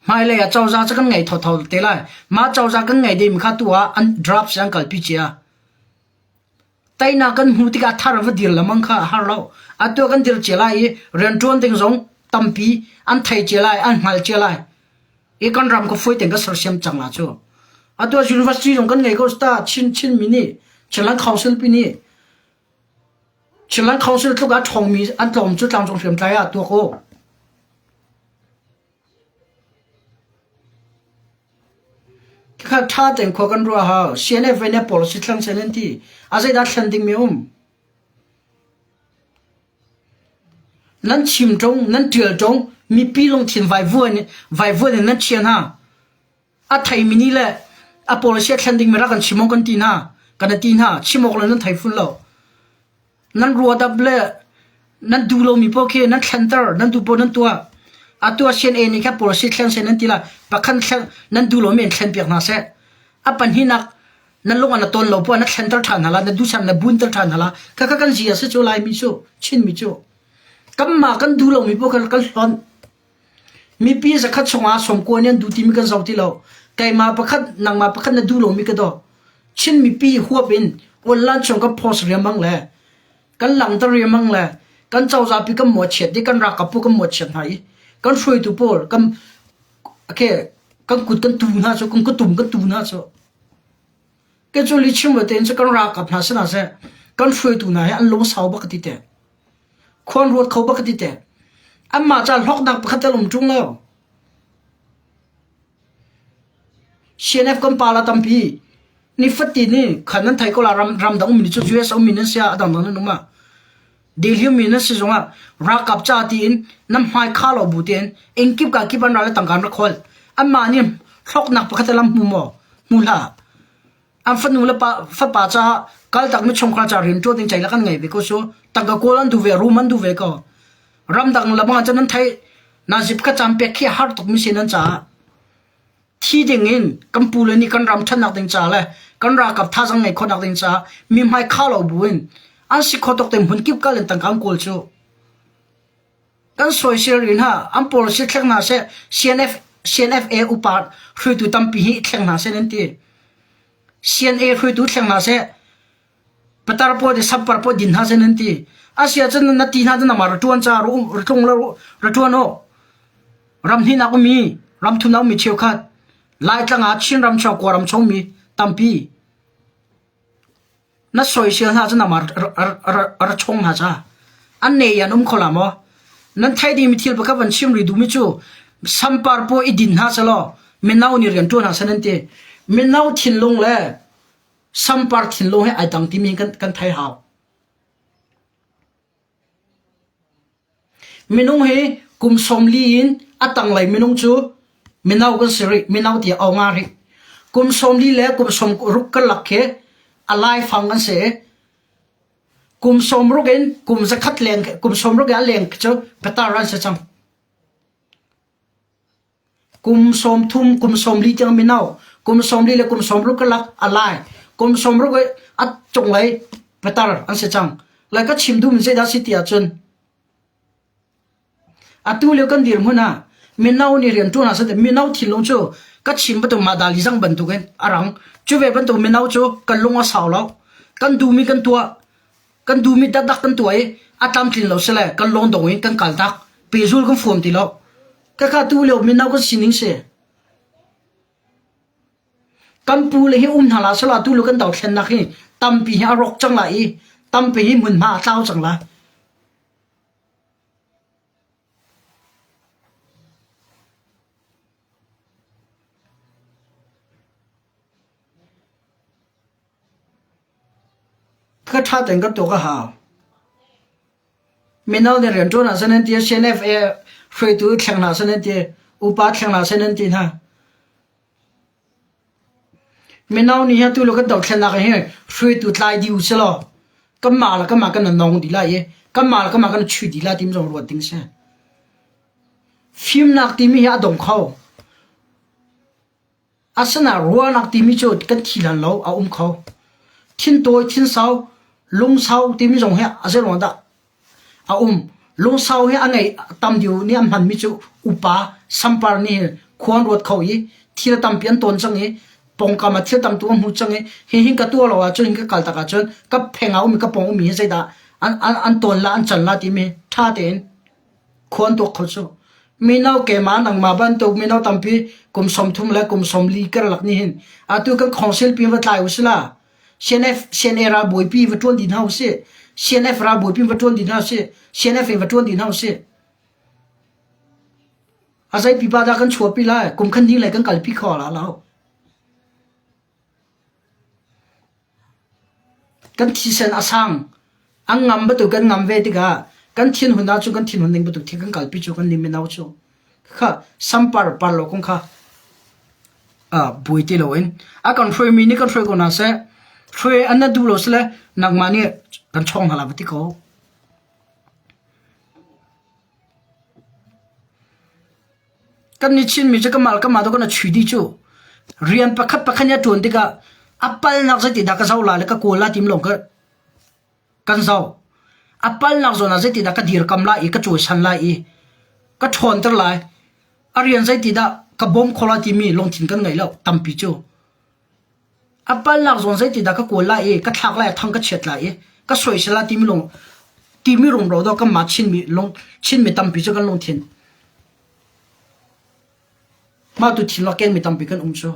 hmailei ah cozah cu kan ngei thotho te lai. Mah cozah kan ngei ding kha tu ah an draft si an kalpi cia. Teinak kan hmuh tikah thar va dir lengmang kha a har lo. Atu kan dir cia lai i rianṭuan ding zong tampi an thei cia lai, an hngal cia lai. I kan ram ka fuai tein ka sersiam cang la cu. Atu university zong kan ngei ko ta Chin Chinmi nih Chinland Council pi nih Chinland Council tluk ah ṭhawngmi an tlawm cu tlangcung hriamtlai ah tuak u. Khakha ṭha tein khua kan ruah hau. CNF in policy thlang sen an ti. A zeidah thlen dingmi a um? Nan chim ṭung, nan ṭial ṭung. Mipi lungthin vaivuan vaivuan in nan chia hna. A theimi nih le a policy a thlen dingmi rak kan chim awk kan ti hna. Kan ti hna. Chim awk le nan thei fun lo. Nan ruadap le nan duh lomi paoh khi nan thlenter, nan duh paoh nan tuah. Atu ah CNA nih khan policy thlen seh nan ti lai. Pakhat thlen nan duh lomi in thlen piak hna seh. A pahnihnak nan lung ah na tawn lo poah na thlenter ṭhan hna la, na duhsam na bunter ṭhan hna la. Khakha kan zia si cu Laimi cu, Chinmi cu. Kanmah kan duh lomi paoh kha kan hlonh. Mipi zakhat chungah sawmkua nih an duh timi kan zoh ti lo. Keimah pakhat, nangmah pakhat na duh lomi ka daw. Chin mipi huap in online chung kan post riangmang le kan langhter riangmang le kan cozah pi kan mawhchiat i kan ralkap pu kan mawhchiat hna i kan hruaitu pawl kan okay, kan kut kan tu hna cu kan kutum kan tu hna cu ke cu li chim tein cu kan ralkap hna sina seh kan hruaitu hna hi an lung sau bak ti te khuan ruat kho bak ti te anmah ca hlawknak pakhat tel um ṭung lo CNF kan pa la tampi ni fatin ni khan nan thai ko la ram ram dang ummi cu US ummi nan sia adang dang nan um ah Delhi ummi nan si zongah ralkap ca tiin nan hmai kha lo bu tein engkip ka kip an ral tangka an rak khol anmah nih hlawknak pakhat lam hmu maw hmu hlah An fanu le pa, fapa caah kaltakmi chungkhar ca rianṭuan ding ceilak an ngei ve ko su. Tangka kawl an duh ve, rum an duh ve ko. Ramdang lamang ah cun nan theih nazip kha caan pek khi a har tukmi si nan caah. Thi ding in kan pu le nih kan ram ṭhatnak ding ca le kan ralkap thazang ngei khawhnak ding caah mi hmai kha lo bu in an si kho tuk te hmun kip kal in tangka an kawl cu. Kan soisel rih hna, an policy thleng hna seh, CNF, CNFA upa hruaitu tampi hi thleng hna seh nan ti. CNA hruaitu thleng hna seh, patar pawl nih sampar pawl din hna seh nan ti. Asia cun na ti hna cu nangmah ra ṭuan ca, ra tlung la ra ṭuan u. Ram hnih ummi, ram thum ummi cheukhat, Laitlang ah Chin ram chung, Kawlram chungmi tampi. Na soisel hna cu nangmah ra chong hna ca. An ne i an um kho la maw? Nan theih dingmi thil pakhat van chim rih duhmi cu sampar paw i din hna selaw mino nih rian ṭuan hna seh nan ti. Mino thinlung le sampar thinlung he ai dang timi kan, kan thei hau. Minung hi kum 40 in a tanglei minung cu mino kan si rih, mino tiah au nga rih. Kum 40 le kum 60 karlak khi a laifang an si. Kum 60 in kum zakhat leng, kum 60 a leng cu pitar an si cang. Kum 30, kum 40 tiang mino, kum 40 le kum 60 karlak a lai. Kum 60 i a cunglei pitar an si cang. Lai ka chim duhmi zeidah si ti ahcun atu lio kan dirhmun ah mino nih rianṭuan ah siseh mino thinlung cu ka chim bantuk mah dali zang bantukin a rang. Cu ve bantuk mino cu kan lung a sau lo. Kan duhmi kan tuah. Kan duhmi taktak kan tuah i a tlamtlin lo sile kan lung dong in kan kaltak. Pehzul kan fuam ti lo. Khakha tu lio mino kan sining si. Kan pu le hi um hna la sala tu lu kan dothlennak hi tampi hi a rawk cang lai i tampi hi hmunhma a tlau cang lai. Ka ṭha tein ka tuak a hau. Mino nih rianṭuan ah san an ti, CNFA hruaitu thleng hna san an ti, upa thleng hna san an ti hna. Mino nih hi atu kan dothlennak hi hruaitu tlai dih u silaw kanmah le kanmah kan i nong dih lai i kanmah le kanmah kan i chuih dih lai timi zong ruat ding si. Fimnak timi hi a dong kho. Asinain ruahnak timi cu kan thi hlan lo a um kho. Thintawi, thinsau, lungsau timi zong hi a zeiruang dah a um. Lungsau hi a ngei tam deuh nih an hmanmi cu upa sampar nih khua an ruat kho i thil tampi an tawn cang i pawngkam ah thil tam tu an hmu cang i hihin ka tuah lo ahcun hin ka kal tak ahcun ka pheng ah ummi ka pawng ummi hi zeidah an, an, an tawn la an can la timi ṭha tein Khuan tuak kho cu. Mino keimah nangmah bantuk mino tampi kum 30 le kum 40 karlak nih hin atu kan council pi va tlai usila CNF CNA ralbawi va ṭuan dih hna usih CNF ralbawi va ṭuan dih hna usih CNF in va ṭuan dih hna usih a zei pipa dah kan chuahpi lai kum khan ding le kan kalpi kho la lo Kan thisen a sang. An ngam bantuk kan ngam ve tikah Kan thinhun ahcun kan thinhun ning bantuk thil kan kalpi cu kan nih mino cu. Kha sampar par lo kong kha buai ti loin a kan hruaimi nih kan hruai ko hna seh. Hruai an na duh lo sile nangmah nih kan chawng hna lai va ti ko. Kan nih Chinmi cu kanmah le kanmah tu kan i chui dih cu. Rian pakhat pakhat nih a ṭuan tikah a palnak zeitindah ka zoh lai le ka kawl lai timi lawng ka kan zoh. A palnak zawn ah zeitindah ka dirkam lai i ka cawisan lai i ka ṭhawnter lai. A rian zeitindah ka bawm khawh lai timi lungthin kan ngei lo tampi cu. A palnak zawn zeitindah ka kawl lai i ka thlak lai, a thang ka chiat lai i ka soisel lai timi lung timi rumro dawh kanmah Chinmi lung Chinmi tampi cu kan lungthin mah tu thil a kenmi tampi kan um cu.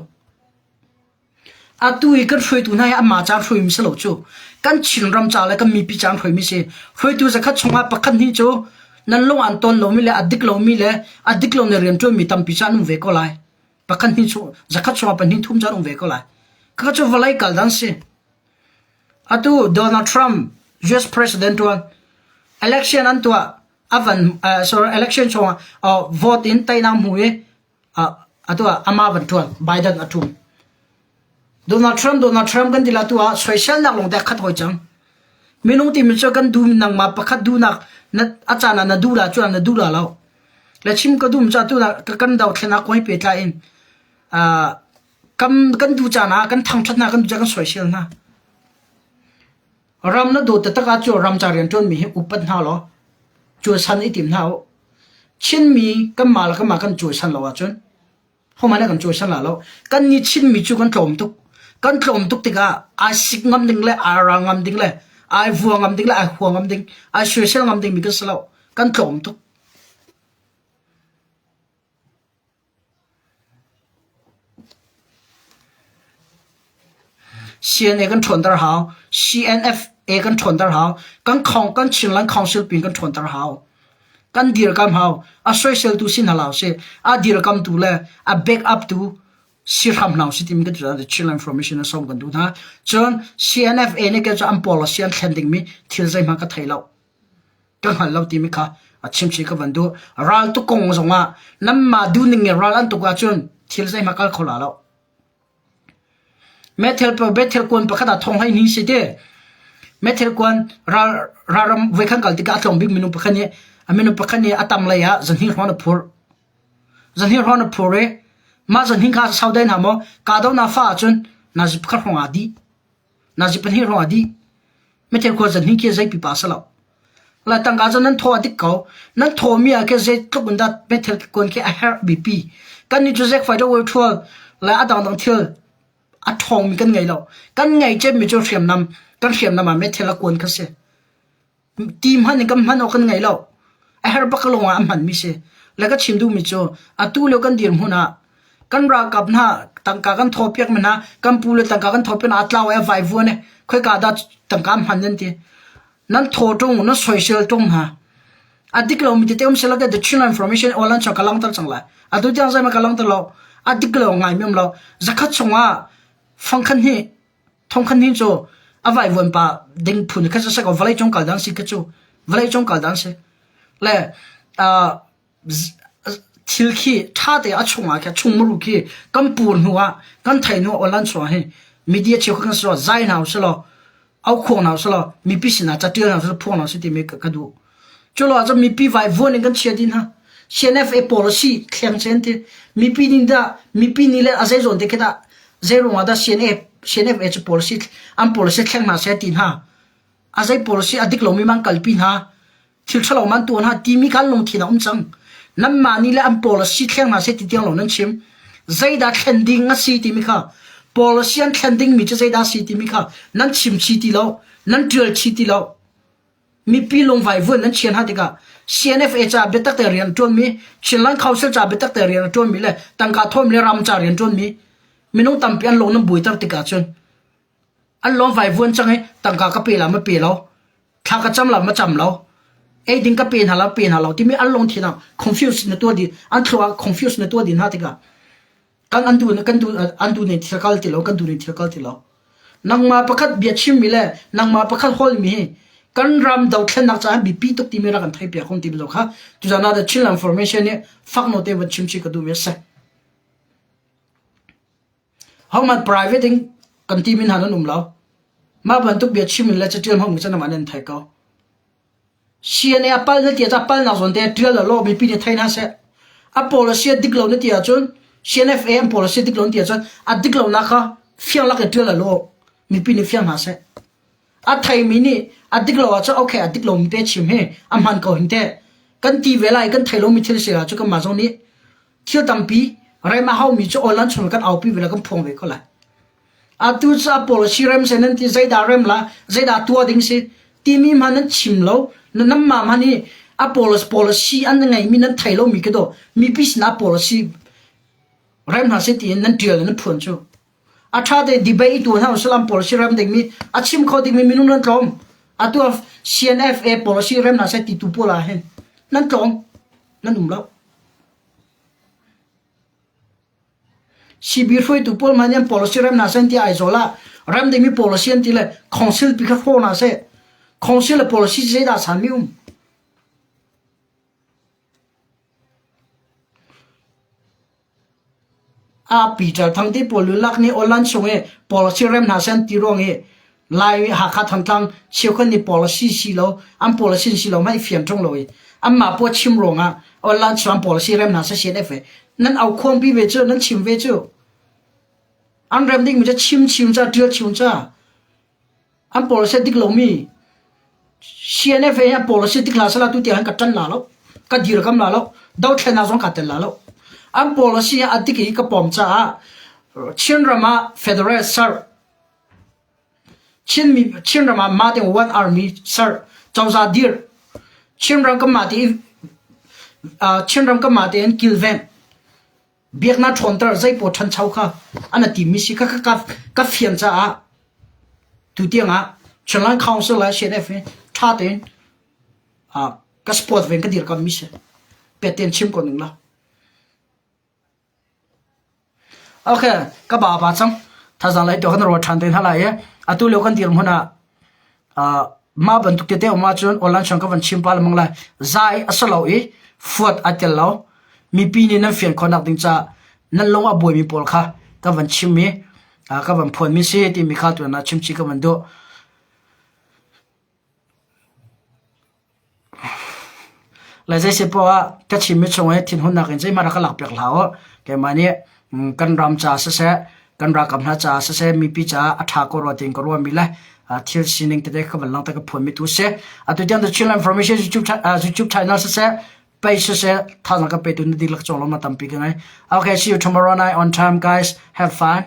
Atu i kan hruaitu hna hi anmah ca hruaimi si lo cu. Kan Chinram ca le kan mipi ca an hruaimi si. Hruaitu zakhat chungah pakhat hnih cu nan lung an ton lomi le a dik lomi le a dik lomi rianṭuanmi tampi cu an um ve ko lai. Pakhat hnih chung zakhat chungah pahnih thum caan um ve ko lai. Kha cu vawlei kal dan si. Atu Donald Trump US President tuan election an tuah avan uh, sorry election chungah uh, vote in teinak hmu i uh, atu ah ama van tuan Biden a tum. Donald Trump Donald Trump kan ti la tu ah soiselnak lawng te khat hoi cang. Minung timi cu kan duh nangmah pakhat duhnak na a caan ah na duh la cu na duh la lo. Le chim ka dum ca tu ka kan dothlenak kong hi pehtlai in uh, kan kan duh caan ah kan thangṭhat hna kan duh caan kan soisel hna. Ram na dawt taktak ah cu ram ca rianṭuanmi hi upat hna law cuasan i tim hna u. Chinmi kanmah le kanmah kan cuasan lo ahcun Hohmanh nih kan cawisan la lo. Kan nih Chinmi cu kan tlawm tuk. Kan tlawm tuk tikah ai sik ngam ding le ai ral ngam ding le ai vua ngam ding le ai hua ngam ding, ai soisel ngam dingmi kan si lo. Kan tlawm tuk. CNA kan ṭhawnter hau. CNFA kan ṭhawnter hau. Kan khong kan Chinland Council pin kan ṭhawnter hau. Kan dirkam hau. A soiseltu si hna hlah usih. A dirkamtu le a backup tu si hram hna usih timi kan ti Chinland Information a sawm kan duh hna. Cun CNFA nih kei cu an policy an thlen dingmi thil zeihmanh ka thei lo. Ka hngal lo timi kha a chimchih ka van duh. Ral tuk kong zongah nanmah duhning in ral an tuk ahcun thil zeihmanh kal kho la lo. Meithal meithal kuan pakhat ah thong 12 si ti. Meithal kuan ral ralram voikhat kal tikah a tlawng bik minung pakhat nih a minung pakhat nih a tam lei ah zahnih hrawng a phurh. Zahnih hrawng a phur i mah zahnih kha sau dai hna maw kahdohnak fa ahcun nazi pakhat hrawng ah dih. Nazi pahnih hrawng ah dih. Meithal kuan zahnih khi zei pipa a si lo. La tangka cu nan thaw a dik ko. Nan thawmi ah khin zeitluk in dah meithal kuan khi a herh bipi. Kannih cu zekfai dawh ṭhual le a dangdang thil a ṭhawngmi kan ngei lo. Kan ngei cemmi cu hriamnam, kan hriamnam ah meithal a kuan kha si. Ti hman in kan hman awk kan ngei lo. A herh bak lawng ah a hmanmi si. Le ka chim duhmi cu atu lio kan dirhmun ah kan ralkap hna tangka kan thawpiak mi hna kan pu le tangka kan thawpiak hna a tlau i a vaivuan i khoika dah tangka an hman nan ti. Nan thaw ṭung, nan soisel ṭung hna. A dik lomi tete um selaw the Chinland Information online chung ka langhter cang lai. Atu tiang zeihmanh ka langhter lo. A dik lo ngaimi um lo. Zakhat chungah fangkhan hi thongkhan hi cu a vaivuan pa ding phun kha siseh ko vawlei cung kal dan si kha cu vawlei cung kal dan si. Le uh, thil khi ṭha te a chungah khi chungmuru khi kan pur hnu ah kan thei hnu ah online chungah hin media cheukhat kan si lo zai hna usih law aukhuang hna usih law mipi sinah catial hna usih law phuang hna usih timi ka duh. Cu lo ahcun mipi vaivuan in kan chia dih hna. CNFA policy thleng chen ti mipi nih dah mipi nih le a zei zawn te khi dah zei ruangah dah CNA CNFA cu policy an policy thleng hna seh ti hna a zei policy a dik lomi man kalpi hna thil ṭhalo man tuah hna timi kha lungthin a um cang. Nanmah nih le an policy thleng hna seh ti tiang lo nan chim. Zeidah thlen ding a si timi kha policy an thlen dingmi cu zeidah a si timi kha nan chim chih ti lo, nan ṭial chih ti lo. Mipi lungvai vuan nan chian hna tikah CNFA ca biatak te rian ṭuanmi, Chinland Council ca biatak te rian a ṭuanmi le tangka thawm le ram ca rian ṭuanmi minung tampi an lung nan buaiter tikah cun an lawng vaivuan cang i tangka ka pe la ma pe lo thla ka cam la ma cam lo ei ding ka pe hna lo pe hna lo timi an lungthin ah confuse na tuah dih an thluak ah confuse na tuah dih hna tikah kan an du kan du an du ning thil kal ti lo kan du ning thil kal ti lo nangmah pakhat bia chimmi le nangmah pakhat holmi hi Kan ram dothlennak caah biapi tuk timi rak kan theihpiak hung ti bantuk kha tuzan ah The Chinland Formation nih fak nawn van chim chih ka duhmi a si. Hohmanh private in kan timi hna nan um lo. Mah bantuk bia chim in le catial hmang mi cu namah nan thei ko. CNA a pal na ti ah palnak zawn te ṭial law mipi nih thei hna seh. A policy a dik lo na ti ahcun CNFA an policy a dik lo na ti ahcun a dik lonak kha fiang lak in ṭial law mipi nih fiang hna seh. A theimi nih a dik lo ahcun okay a dik lomi te chim hi a hman ko hin teh. Kan ti ve lai kan thei lomi thil si ahcun kanmah zong nih thil tampi rem a haumi cu online chung kan aupi ve la kan phuang ve ko lai. Atu cu a policy rem se nan ti zeidah rem la zeidah tuah ding si timi hma nan chim lo na namma hma nih a policy policy an ngeimi nan thei lo mi khi do mipi sinah policy rem hna se tiin nan tial nan phuan cu a tha te debate tu hna salam policy rem ding mi a chim kho ding mi minung nan tlawm atu CNFA policy rem hna se ti tu pawl ah hin nan tlawm nan um lo CB hruaitu pawl hmanh nih an policy rem hna seh an ti Aizawl ah rem dingmi policy an ti le council pi kha hrawh hna seh. Council le policy zeidah sanmi um? A Peter Thang ti pawl lulak nih online chung i policy rem hna seh an ti ruang i Lai Hakha Thantlang cheukhat nih policy si lo an policy si lo hmanh i fian ṭung lo i anmah pawl chim ruangah online chung an policy rem hna seh CNF nan au khuangpi ve cu nan chim ve cu an rem dingmi cu chim chim ca ṭial chim ca an policy dik lomi CNF hi an policy dik hlah sehla tu tiang ka ṭan la lo ka dirkam la lo dothlennak zong ka tel la lo an policy a dik i ka pom caah Chinram ah federal ser Chinmi Chinram ah mah tein one army ser cozah dirh Chinram kan mah tein uh, Chinram kan mah tein kilven biaknak ṭhawnter zeipaw ṭhancho kha an a timi si kha ka ka fian caah tutiang ah Chinland Council le CNF hi ṭha tein uh, ka support ve ka dirkammi si pet tein chim ko ning la. Ok, ka ba pa cang. Thazaang lei tu kan ruat ṭhan te hna lai i atu lio kan dirhmun ah uh, mah bantuk tete um ahcun online chung ka van chim pa lengmang lai. Zai a si lo i fuat a tel lo. Mipi nih nan fian khawhnak ding caah nan lung a buaimi pawl kha ka van chim i uh, ka van phuanmi si timi kha tuan ah chimchih ka van duh. Le zeisi poah ah ka chimmi chung i thinhunnak in zeihmanh rak ka lakpiak hlah u. Keimah nih kan ram caah siseh, kan ralkap hna caah siseh, mipi caah a ṭha ko rua tiin ka ruahmi le thil sining tete ka van langhter ka phuanmi tu si. Atu tiang The Chinland Information YouTube, YouTube channel siseh, page siseh, thazaang ka petu na dihlak cung lawmhnak tampi ka ngei. Okay, see you tomorrow night on time guys. Have fun.